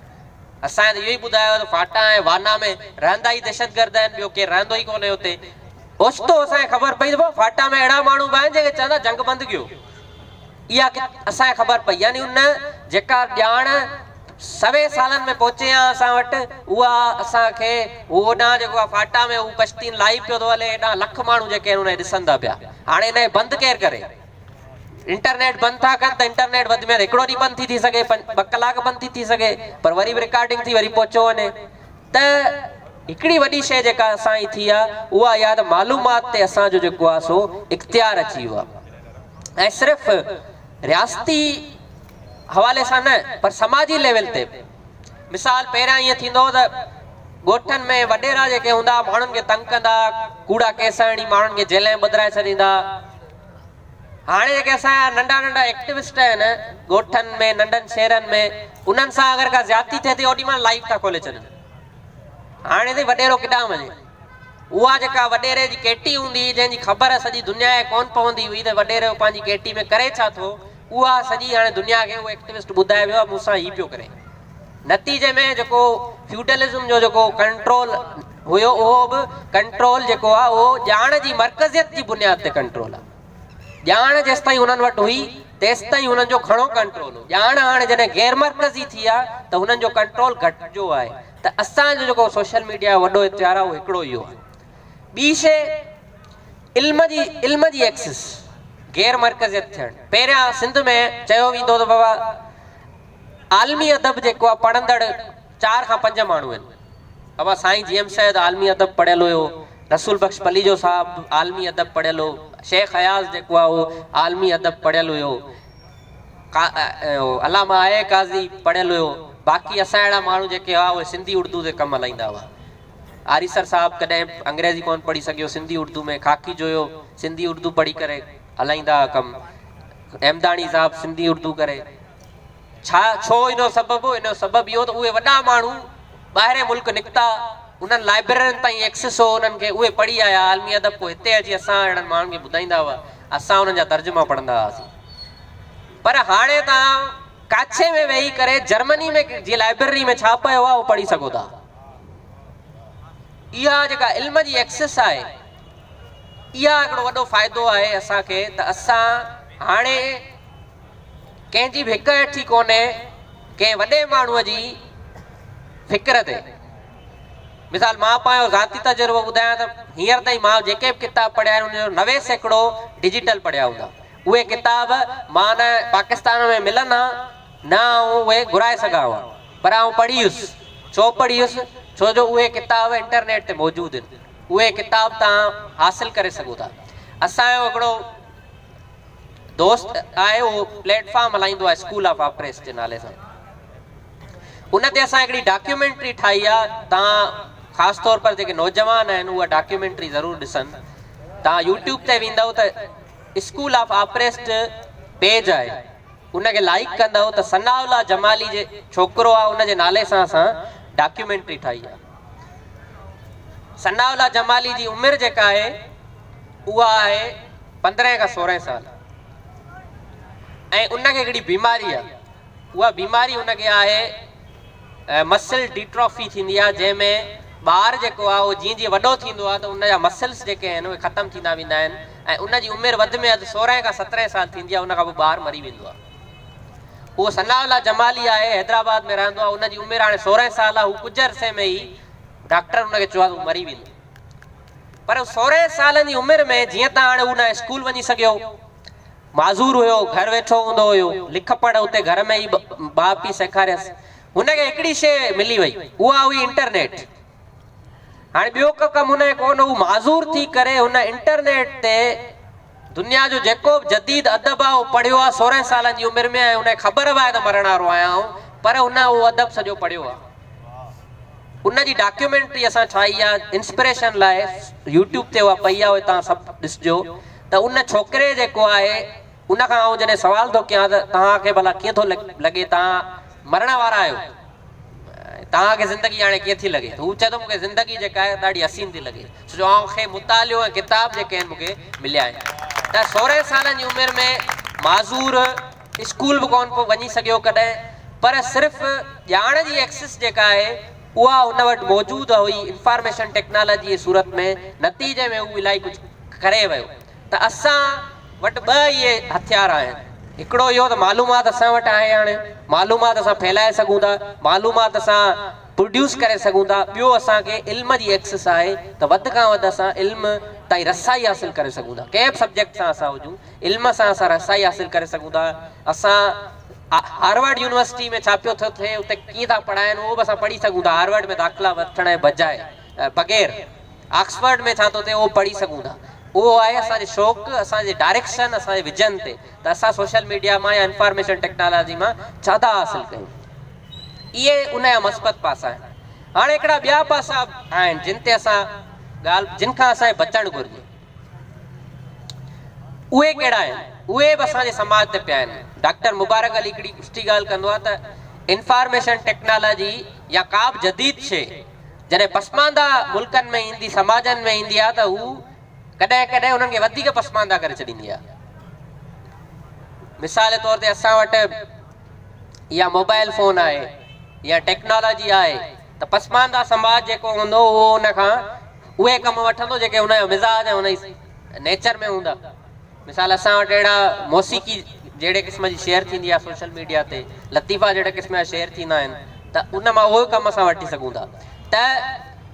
اسان کي ته اهو ئي ٻڌايو ته فاٽا ۽ وانا ۾ رهندا ئي دهشتگرد آهن، ٻيو ڪير رهندو ئي ڪونهي اتي. اوچتو اسان کي خبر پئي ته فاٽا ۾ اهڙا ماڻهو به آهن جيڪي چوندا جنگ بند ڪيو. اها اسان کي خبر پئي يعني ان جيڪا ڄاڻ سوين سالن ۾ پهچي ها اسان وٽ اها اسان کي هو هوڏانهن جيڪو آهي فاٽا ۾ هو پشتين لائيو پيو ٿو هلي هيڏانهن لک ماڻهو جيڪي آهن ان کي ڏسن ٿا پيا. هاڻي ان کي بند ڪير ڪري؟ انٽرنيٽ بند ٿا ڪن ته انٽرنيٽ وڌ ۾ وڌ هڪڙو ڏينهن بند ٿي ٿي سگهي ٻه ڪلاڪ بند ٿي ٿي سگهي پر وري به رڪارڊنگ ٿي وري پهچيو وڃي ته هڪڙي وڏي شيء جيڪا اسان جي ٿي آهي اها اها ته معلومات تي اسان جو جيڪو آهي سو اختيار اچي ويو آهي ۽ صرف رياستي حوالي سان نه پر سماجي ليول تي به مثال پهريان ائين ٿيندو هو ته ڳوٺن ۾ وڏيرا جيڪي هوندا ماڻهن کي تنگ ڪندا ڪوڙا ڪيس هڻي ماڻهن کي جيل ۾ ٻڌرائي ڇڏيندا هاڻي جيڪي اسان جا ننڍا ننڍا ايڪٽوسٽ آهن ڳوٺن ۾ ننڍن شهرن ۾ انهن سان اگر ڪا زيادتي ٿئي ٿي اوڏي مهل لائيو ٿا کولي ڇڏن هاڻي ته وڏيرو ڪيڏانهن وڃي اها جيڪا وڏيري جي ڪيٽي هوندي هئي جنهن جي خبر سڄي دنيا کي ڪونه پوندي هئي ته وڏيرو پنهنجي ڪيٽي ۾ ڪري ڇا ٿو اها سڄي هاڻي دنيا کي اهو ايڪٽوسٽ ٻڌائي ويو آهي مون سان هي پيو ڪري نتيجي ۾ جيڪو فيوڊلزم جو جيڪو ڪنٽرول هيو اهو به ڪنٽرول جيڪو آهي اهو ڄاڻ جي مرڪزيت جي بنياد تي ڪنٽرول آهي. ڄاڻ جيستائين انهن وٽ هئي تيستائين هنن جو گهڻو ڪنٽرول هو. ڄاڻ هاڻي جڏهن غير مرڪزي ٿي آهي ته هنن جو ڪنٽرول گهٽجو آهي ته اسان جو جيڪو سوشل ميڊيا جو وڏو هٿيار آهي اهو هڪڙو اهو آهي. ٻي شيء علم جي علم جي ايڪسس غير مرڪزيت ٿيڻ. پهريان سنڌ ۾ چيو ويندو هو ته بابا عالمي ادب جيڪو آهي پڙهندڙ چار کان پنج ماڻهو آهن. بابا سائين جي ايم سيد عالمي ادب پڙهيل هيو، رسول بخش پليجو صاحب عالمي ادب پڙهيل هو، شيخ اياز جيڪو آهي اهو عالمي ادب پڙهيل هيو، علامه آء آء قاضي پڙهيل هيو، باقي اسان اهڙا ماڻهو جيڪي هئا اهي سنڌي اردو تي ڪم هلائيندا هئا. آريسر صاحب ڪڏهن به انگريزي ڪونه پڙهي سگهيو، سنڌي اردو ۾ خاڪي جويو سنڌي اردو پڙهي ڪري هلائيندا هئا ڪم، احمداڻي صاحب سنڌي اردو ڪري. ڇا ڇو ان جو سبب هو؟ ان جو سبب اهو ته اهي وڏا ماڻهو ٻاهرين ملڪ نڪتا، انهن لائبريرين تائين ايڪسس هو انهن کي، اهي پڙهي آيا عالمي ادب، پوء هتي اچي اسان اهڙن ماڻهن کي ٻڌائيندا هئا، اسان انهن جا ترجما پڙهندا هئاسين. پر هاڻي توهان ڪاڇي ۾ ويهي ڪري جرمني ۾ جي لائبريري ۾ ڇا پيو آهي اهو پڙهي سگهو ٿا. اها جيڪا علم جي ايڪسس آهي، اها هڪڙو وڏو فائدو آهي اسان کي ته اسان هاڻي ڪنهن جي به هڪ هيٺي ڪونهي ڪنهن وڏي ماڻهوء جي فڪر تي. مثال مان پنهنجو ذاتي تجربو ٻڌايان ته هينئر تائين مان جيڪي به ڪتاب پڙهيا آهن ان جو 90% ڊجيٽل پڙهيا هوندا. اهي ڪتاب مان نه پاڪستان ۾ ملن ها نه آئون اهي گهرائي سگهان ها پر آئون پڙهي هيس. ڇو پڙهي هيس؟ ڇو جو اهي ڪتاب انٽرنيٽ تي موجود آهن. اهي ڪتاب توهان حاصل ڪري سگهو ٿا. اسان جو هڪڙو دوست آهي اهو پليٽ فارم هلائيندو آهي اسڪول آف آپريس جي نالي سان ان تي اسان هڪڙي ڊاڪيومينٽري ٺاهي آهي تان خاص طور پر جيڪي نوجوان آهن اها ڊاڪيومينٽري ضرور ڏسن تان يوٽيوب تي ويندو ته اسڪول آف آپريسٽ پيج آهي ان کي لائڪ ڪندو ته ثناء الله جمالي جي ڇوڪرو آهي ان جي نالي سان اسان ڊاڪيومينٽري ٺاهي آهي ثناء الله جمالي جي عمر جيڪا آهي اها آهي 15 کان 16 سال ۽ ان کي هڪڙي بيماري آهي اها بيماري ان کي آهي مسل ڊيٽرافي ٿيندي آهي جنهن ۾ ٻار جيڪو آهي اهو جيئن جيئن وڏو ٿيندو آهي ته ان جا مسلس جيڪي آهن اهي ختم ٿيندا ويندا آهن ۽ ان جي عمر وڌ ۾ وڌ 16 کان 17 سال ٿيندي آهي ان کان پوء ٻار مري ويندو آهي اهو ثناء الله جمالي آهي حيدرآباد ۾ رهندو آهي ان جي عمر هاڻي 16 سال آهي هو ڪجهه عرصي ۾ ئي ڊاڪٽر ان کي چيو آهي ته هو مري ويندو پر 16 سالن جي عمر ۾ جيئن ته هاڻي هو نه اسڪول وڃي سگهيو، معذور هيو، گهر ويٺو هوندو هيو، لک پڙهه اتي گهر ۾ ئي ماء پيء سيکاريس. هن کي هڪڙي شيء ملي وئي، اها هئي انٽرنيٽ. هاڻي ٻيو ڪو ڪم هن کي ڪونه هو، معذور ٿي ڪري هن انٽرنيٽ تي دنيا جو جيڪو به جديد ادب آهي اهو پڙهيو آهي 16 سالن جي عمر ۾ ۽ هن کي خبر به آهي ته مرڻ وارو آهيان آئون پر هن اهو ادب سڄو پڙهيو آهي. ان جي ڊاڪيومينٽري اسان ٺاهي آهي انسپريشن لاء يوٽيوب تي اها پئي آهي اهي توهان سڀ ڏسجو ته ان ڇوڪري جيڪو آهي ان کان آئون جڏهن سوال ٿو ڪيان ته توهان کي ڀلا ڪيئن ٿو لڳي توهان مرڻ وارا آهيو توهان کي زندگي هاڻي ڪيئن ٿي لڳي ته هو چئي ٿو مون کي زندگي جيڪا آهي ڏاڍي حسين ٿي لڳي ڇو جو آئون کي مطالعو ۽ ڪتاب جيڪي آهن مون کي مليا آهن ته 16 سالن جي عمر ۾ معذور اسڪول به ڪونه پيو وڃي سگهيو ڪڏهن پر صرف ڄاڻ جي ايڪسس جيڪا آهي اها هن وٽ موجود هئي انفارميشن ٽيڪنالاجي جي صورت ۾ نتيجي ۾ هو الائي ڪجهه ڪري ويو ته اسان وٽ ٻه اهي هٿيار آهن هڪڙو اهو ته معلومات اسان وٽ آهي هاڻي معلومات اسان ڦهلائي سگهون ٿا معلومات اسان پروڊيوس ڪري سگهون ٿا ٻيو اسان کي علم جي ايڪسس آهي ته وڌ کان وڌ اسان علم تائين رسائي حاصل ڪري سگهون ٿا ڪنهن به سبجيڪٽ سان اسان هجون علم سان اسان رسائي حاصل ڪري سگهون ٿا اسان هارورڊ يونيورسٽي ۾ ڇا پيو ٿو ٿئي اتي ڪيئن ٿا پڙهائن اهو به اسان پڙهي سگهون ٿا هارورڊ ۾ داخلا وٺڻ جي بجاء بغير آڪسفورڊ ۾ ڇا ٿو ٿئي اهو پڙهي سگهون ٿا اهو آهي اسان جي شوق اسان جي ڊائريڪشن اسان جي ويزن تي ته اسان سوشل ميڊيا مان يا انفارميشن ٽيڪنالاجي مان ڇا ٿا حاصل ڪيون اهي ان جا مثبت پاسا آهن هاڻي هڪڙا ٻيا پاسا آهن جن تي اسان ڳالهه جن کان اسان کي بچڻ گهرجي اهي ڪهڙا آهن؟ اهي به اسان جي سماج تي پيا آهن. ڊاڪٽر مبارڪ علي هڪڙي سٺي ڳالهه ڪندو آهي ته انفارميشن ٽيڪنالاجي يا ڪا به جديد شيء جڏهن پسمانده ملڪن ۾ ايندي، سماجن ۾ ايندي آهي ته هو ڪڏهن ڪڏهن انهن کي وڌيڪ پسمانده ڪري ڇڏيندي آهي. مثال طور تي اسان وٽ اها موبائل فون آهي يا ٽيڪنالاجي آهي. ته پسمانده سماج جيڪو هوندو اهو ان کان اهي ڪم وٺندو جيڪي ان جو مزاج ۽ ان جي نيچر ۾ هوندا. مثال اسان وٽ اهڙا موسيقي جهڙي قسم جي شيئر ٿيندي آهي سوشل ميڊيا تي، لطيفا جهڙي قسم جا شيئر ٿيندا آهن ته ان مان اهو ڪم اسان وٺي سگهون ٿا ته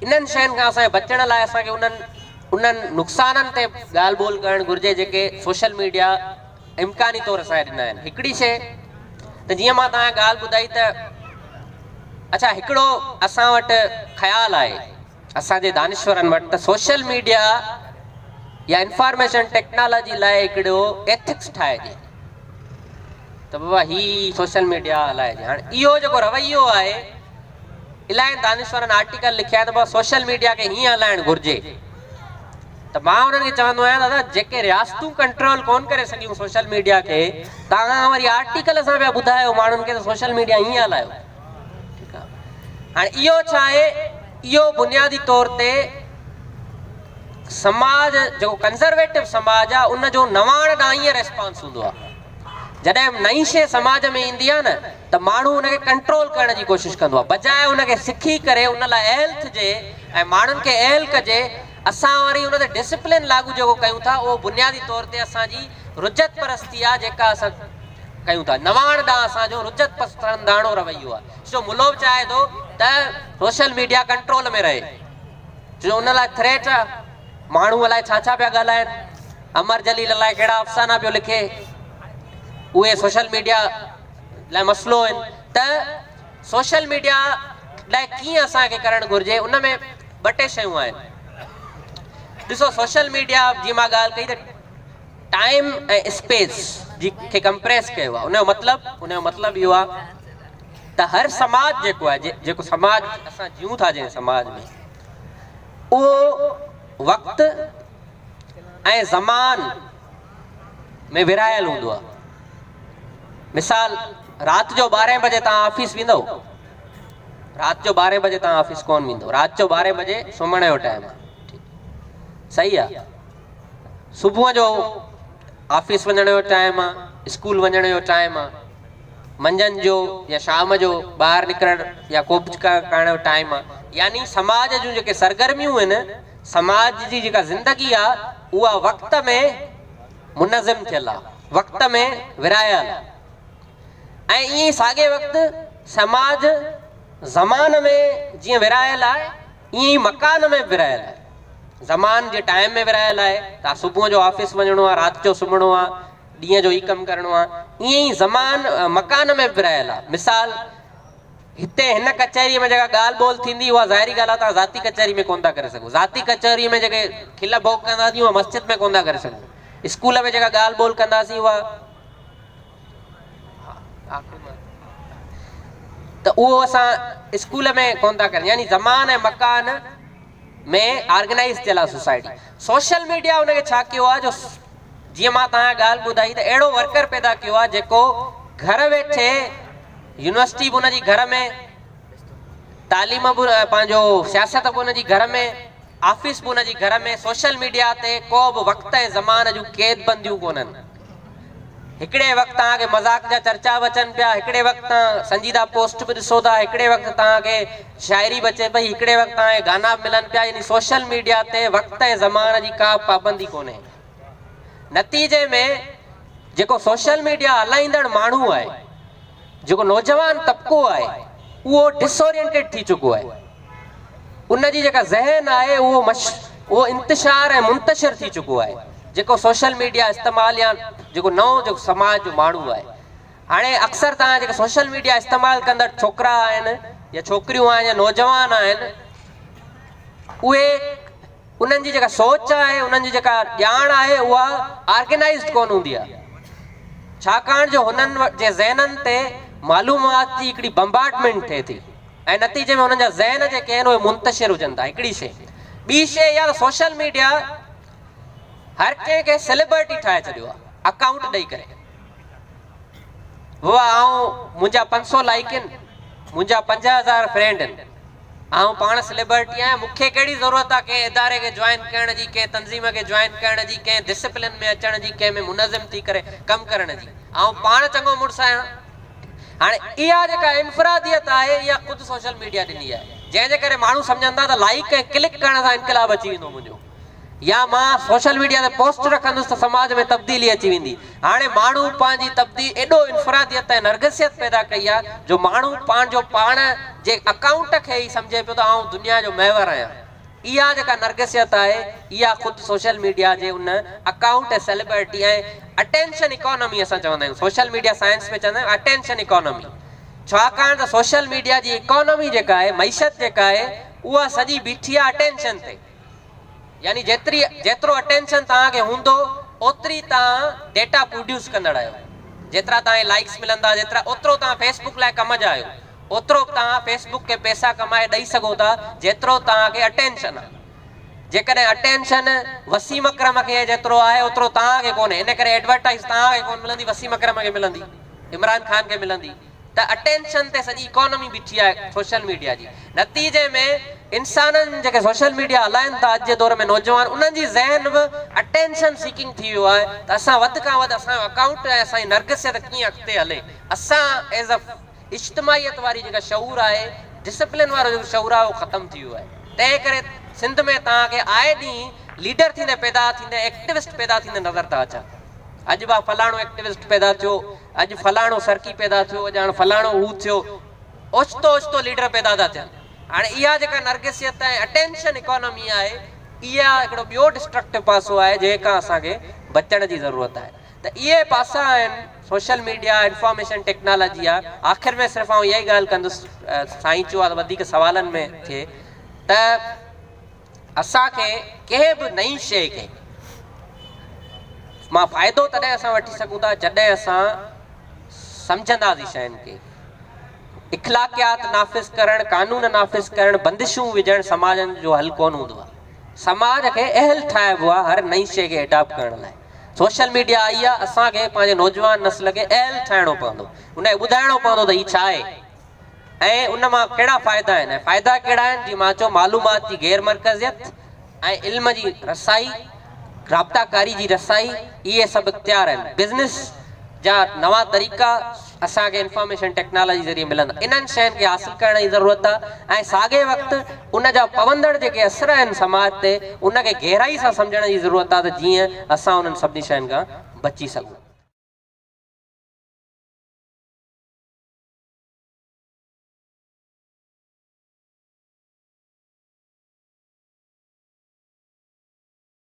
انهن شين کان اسان کي بچڻ لاء اسان کي انهن انهن نقصانن تي ڳالهه ٻولهه ڪرڻ گهرجي جيڪي سوشل ميڊيا امڪاني طور اسان کي ڏنا آهن. هڪڙي شيء ته جيئن مان توهان کي ڳالهه ٻڌائي ته اڇا هڪڙو اسان وٽ خيال آهي اسان جي دانشورن وٽ ته سوشل ميڊيا يا انفارميشن ٽيڪنالاجي لاء هڪڙو ايٿڪس ٺاهجي ته بابا هي سوشل ميڊيا هلائجي. هاڻي اهو جيڪو رويو آهي الاهي دانشورن آرٽيڪل لکيا آهن ته بابا سوشل ميڊيا کي هيئن هلائڻ گهرجي ته مان انهن کي چوندو آهيان دادا جيڪي رياستون ڪنٽرول ڪون ڪري سگهيون سوشل ميڊيا کي توهان وري آرٽيڪل سان پيا ٻڌايو ماڻهن کي ته سوشل ميڊيا هيئن هلايو. ٺيڪ آهي هاڻي اهو ڇا آهي اهو بنيادي طور تي سماج جيڪو ڪنزرويٽو سماج آهي ان جو نواڻ ڏانهن ائين ريسپانس هوندو آهي جڏهن نئين شيء سماج ۾ ايندي آهي نه ته ماڻهو ان کي ڪنٽرول ڪرڻ جي ڪوشش ڪندو آهي بجاء ان کي سکي ڪري ان لاء اهل ٿجي ۽ ماڻهن کي اهل ڪجي اسان وري ان تي ڊسپلن لاڳو جيڪو ڪيون ٿا اهو بنيادي طور تي اسان جي رجعت پرستي آهي جيڪا اسان ڪيون ٿا. نواڻ ڏانهن اسان جو رجعت پسنداڻو رويو آهي. ڇو ملو به چاهي ٿو ته سوشل ميڊيا ڪنٽرول ۾ رهي. ڇو جو ان لاء ٿريٽ آهي. ماڻهو الائي ڇا ڇا پيا ڳالهائن. امر جليل الائي ڪهڙا افسانا پيو لکي. اهي سوشل ميڊيا لاء مسئلو آهن ته سوشل ميڊيا لاء ڪيئن اسان کي ڪرڻ گهرجي ان ۾ ٻه ٽي شيون آهن. ڏسو سوشل ميڊيا جي مان ڳالهه ڪئي ته ٽائيم ۽ اسپيس جي کي ڪمپريس ڪيو آهي ان جو مطلب ان جو مطلب اهو آهي ته هر سماج جيڪو آهي جيڪو سماج اسان جيون ٿا جنهن سماج ۾ اهو وقت ۽ زمان ۾ ورهايل هوندو آهي مثال رات جو 12 بجي تان آفيس ويندو رات جو 12 بجي تان آفيس ڪون ويندو رات جو 12 بجي سمهڻ جو ٽائيم آهي صحيح آهي صبح جو آفيس وڃڻ جو ٽائيم آ، اسڪول وڃڻ جو ٽائيم آ، منجهند جو يا شام جو ٻاهر نڪرڻ يا ڪو به ڪرڻ جو ٽائيم آ. يعني سماج جون جيڪي سرگرميون آهن، سماج جي جيڪا زندگي آ، اها وقت ۾ منظم ٿيل آ، وقت ۾ ورهايل آ. ۽ ائين ئي ساڳئي وقت سماج زمان ۾ جيئن ورهايل آهي، ائين ئي مڪان ۾ به ورهايل آهي. زمان جي ٽائيم ۾ ورهايل آهي ته صبح جو آفيس وڃڻو آهي، رات جو سمهڻو آهي، ڏينهن جو هي ڪم ڪرڻو آهي. ائين ئي زمان مڪان ۾ به ورهايل آهي. مثال هتي هن ڪچهريء ۾ جيڪا ڳالهه ٻولهه ٿيندي اها ظاهري ڳالهه آهي توهان ذاتي ڪچهري ۾ ڪونه ٿا ڪري سگهو. ذاتي ڪچهريء ۾ جيڪي کل ڀوڳ ڪنداسين اها مسجد ۾ ڪونه ٿا ڪري سگهون. اسڪول ۾ جيڪا ڳالهه ٻولهه ڪنداسين اها ته اهو اسان اسڪول ۾ ڪونه ٿا ڪريون يعني زمان ۽ مڪان ۾ آرگنائيز ٿيل آهي سوسائٽي سوشل ميڊيا ان کي ڇا ڪيو آهي جو جيئن مان توهان کي ڳالهه ٻڌائي ته اهڙو ورڪر پيدا ڪيو آهي جيڪو گهر ويٺي يونيورسٽي به ان جي گهر ۾ تعليم به پنهنجو سياست به ان جي گهر ۾ آفيس به ان جي گهر ۾ سوشل ميڊيا تي ڪو به وقت ۽ زمان جون قيد بنديون ڪونهن هڪڙي وقت توهان کي مذاق جا چرچا به اچن پيا، هڪڙي وقت توهان سنجيده پوسٽ به ڏسو ٿا، هڪڙي وقت توهان کي شاعري به اچي پئي، هڪڙي وقت توهان کي گانا به ملن پيا يعني سوشل ميڊيا تي وقت ۽ زمان جي ڪا به پابندي ڪونهي. نتيجي ۾ جيڪو سوشل ميڊيا هلائيندڙ ماڻهو آهي، جيڪو نوجوان طبقو آهي اهو ڊس اورينٽيڊ ٿي چڪو آهي. ان جي جيڪا ذهن آهي اهو مش اهو انتشار ۽ منتشر ٿي چڪو آهي جيڪو سوشل ميڊيا استعمال يا جيڪو نئون جيڪو سماج جو ماڻهو آهي هاڻي اڪثر توهان جيڪي سوشل ميڊيا استعمال ڪندڙ ڇوڪرا آهن يا ڇوڪريون آهن يا نوجوان آهن اهي انهن جي جيڪا سوچ آهي انهن جي جيڪا ڄاڻ آهي اها آرگنائزڊ ڪونه هوندي آهي ڇاڪاڻ جو هنن جي ذهنن تي معلومات جي هڪڙي بمبارڊمينٽ ٿئي ٿي ۽ نتيجي ۾ انهن جا ذهن جيڪي آهن اهي منتشر هجن ٿا هڪڙي شيء ٻي شيء اها ته سوشل ميڊيا هر ڪنهن کي سيليبرٽي ٺاهي ڇڏيو آهي اڪائونٽ ڏئي ڪري بابا آئون منهنجا 500 لائڪ آهن منهنجا 5000 فرينڊ آهن آئون پاڻ سيليبرٽي آهيان مون کي ڪهڙي ضرورت آهي ڪنهن اداري کي جوائن ڪرڻ جي ڪنهن تنظيم کي جوائن ڪرڻ جي ڪنهن ڊسپلن ۾ اچڻ جي ڪنهن ۾ منظم ٿي ڪري ڪم ڪرڻ جي آئون پاڻ چڱو مڙس آهيان هاڻي اها جيڪا انفراديت آهي اها خود سوشل ميڊيا ڏني آهي. جنهن جي ڪري ماڻهو سمجهن ٿا ته لائيڪ ۽ ڪلڪ ڪرڻ سان انقلاب اچي ويندو منهنجو يا مان سوشل ميڊيا تي پوسٽ رکندس ته سماج ۾ تبديلي اچي ويندي. هاڻي ماڻهو پنهنجي تبديل ايڏو انفراديت ۽ نرگسيت پيدا ڪئي آهي جو ماڻهو پنهنجو پاڻ جي اڪائونٽ کي ئي سمجهي پيو ته آئون دنيا جو محور آهيان. اها جيڪا نرگسيت آهي اها خود سوشل ميڊيا جي ان اڪائونٽ ۽ سيلبرٽي ۽ اٽينشن اڪانومي اسان چوندا آهيون سوشل ميڊيا سائنس ۾ چوندا آهيون اٽينشن اڪانومي ڇاڪاڻ ته سوشل ميڊيا جي اڪانومي جيڪا آهي معيشت جيڪا آهي اها سڄي بيٺي آهي اٽينشن تي يعني جيتري جيترو اٽينشن توهان کي هوندو اوتري توهان ڊيٽا پروڊيوس ڪندڙ آهيو جيترا توهان کي لائيڪس ملندا جيترا اوترو توهان فيس بڪ لاء ڪم جا آهيو اوترو توهان فيس بڪ کي پئسا ڪمائي ڏئي سگهو ٿا جيترو توهان کي اٽينشن آهي جيڪڏهن اٽينشن وسيم اڪرم کي جيترو آهي اوترو توهان کي ڪونهي ان ڪري ايڊورٽائيز توهان کي ڪونه ملندي وسيم اڪرم کي ملندي عمران خان کي ملندي ته اٽينشن تي سڄي اڪانومي بيٺي آهي سوشل ميڊيا جي نتيجي ۾ انسانن جيڪي سوشل ميڊيا هلائن ٿا اڄ جي دور ۾ نوجوان انهن جي ذهن به اٽينشن سيڪنگ ٿي ويو آهي ته اسان وڌ کان وڌ اسان جو اڪائونٽ ۽ اسان جي نرگسيت ڪيئن اڳتي هلي اسان ايز ا اجتماعيت واري جيڪا شعور آهي ڊسپلن وارو جيڪو شعور آهي اهو ختم ٿي ويو آهي تنهن ڪري سنڌ ۾ توهان کي آئي ڏينهن ليڊر ٿيندي پيدا ٿيندي ايڪٽوسٽ پيدا ٿيندي نظر ٿا اچن اڄ به فلاڻو ايڪٽوسٽ پيدا ٿيو اڄ فلاڻو سرڪي پيدا ٿيو اڄ هاڻ فلاڻو هو ٿيو اوچتو اوچتو ليڊر پيدا ٿا ٿين هاڻي اها جيڪا نرگسيت ۽ اٽينشن اڪانومي آهي اها هڪڙو ٻيو ڊسٽرڪٽو پاسو آهي جنهن کان اسان کي بچڻ جي ضرورت آهي ته اهي پاسا آهن سوشل ميڊيا انفارميشن ٽيڪنالاجي آهي آخر ۾ صرف آئون اها ئي ڳالهه ڪندس سائين چيو آهي ته وڌيڪ سوالن ۾ ٿئي ته اسان کي ڪنهن به نئين شيء کي مان فائدو تڏهن اسان وٺي سگهون ٿا جڏهن اسان سمجهنداسين شين کي. اخلاقيات نافذ ڪرڻ، قانون نافذ ڪرڻ، بندشون وجهڻ سماجن جو حل ڪونه هوندو آهي. سماج کي اهل ٺاهبو آهي هر نئين شيء کي ايڊاپٽ ڪرڻ لاء. سوشل ميڊيا آئي آهي اسان کي پنهنجي نوجوان نسل کي اهل ٺاهڻو پوندو. ان کي ٻڌائڻو پوندو ته هي ڇا آهي. ۽ ان مان ڪهڙا فائدا آهن ۽ فائدا ڪهڙا آهن جيئن مان چيو معلومات جي غير مرڪزيت ۽ علم جي رسائي، رابطا ڪاري جي رسائي اهي سڀ اختيار آهن. بزنس جا نوان طريقا اسان کي انفارميشن ٽيڪنالاجي ذريعي ملندا. انهن شين کي حاصل ڪرڻ جي ضرورت آهي ۽ ساڳئي وقت ان جا پوندڙ جيڪي اثر آهن سماج تي ان کي گهرائي سان سمجهڻ جي ضرورت آهي ته جيئن اسان انهن سڀني شين کان بچي سگهون.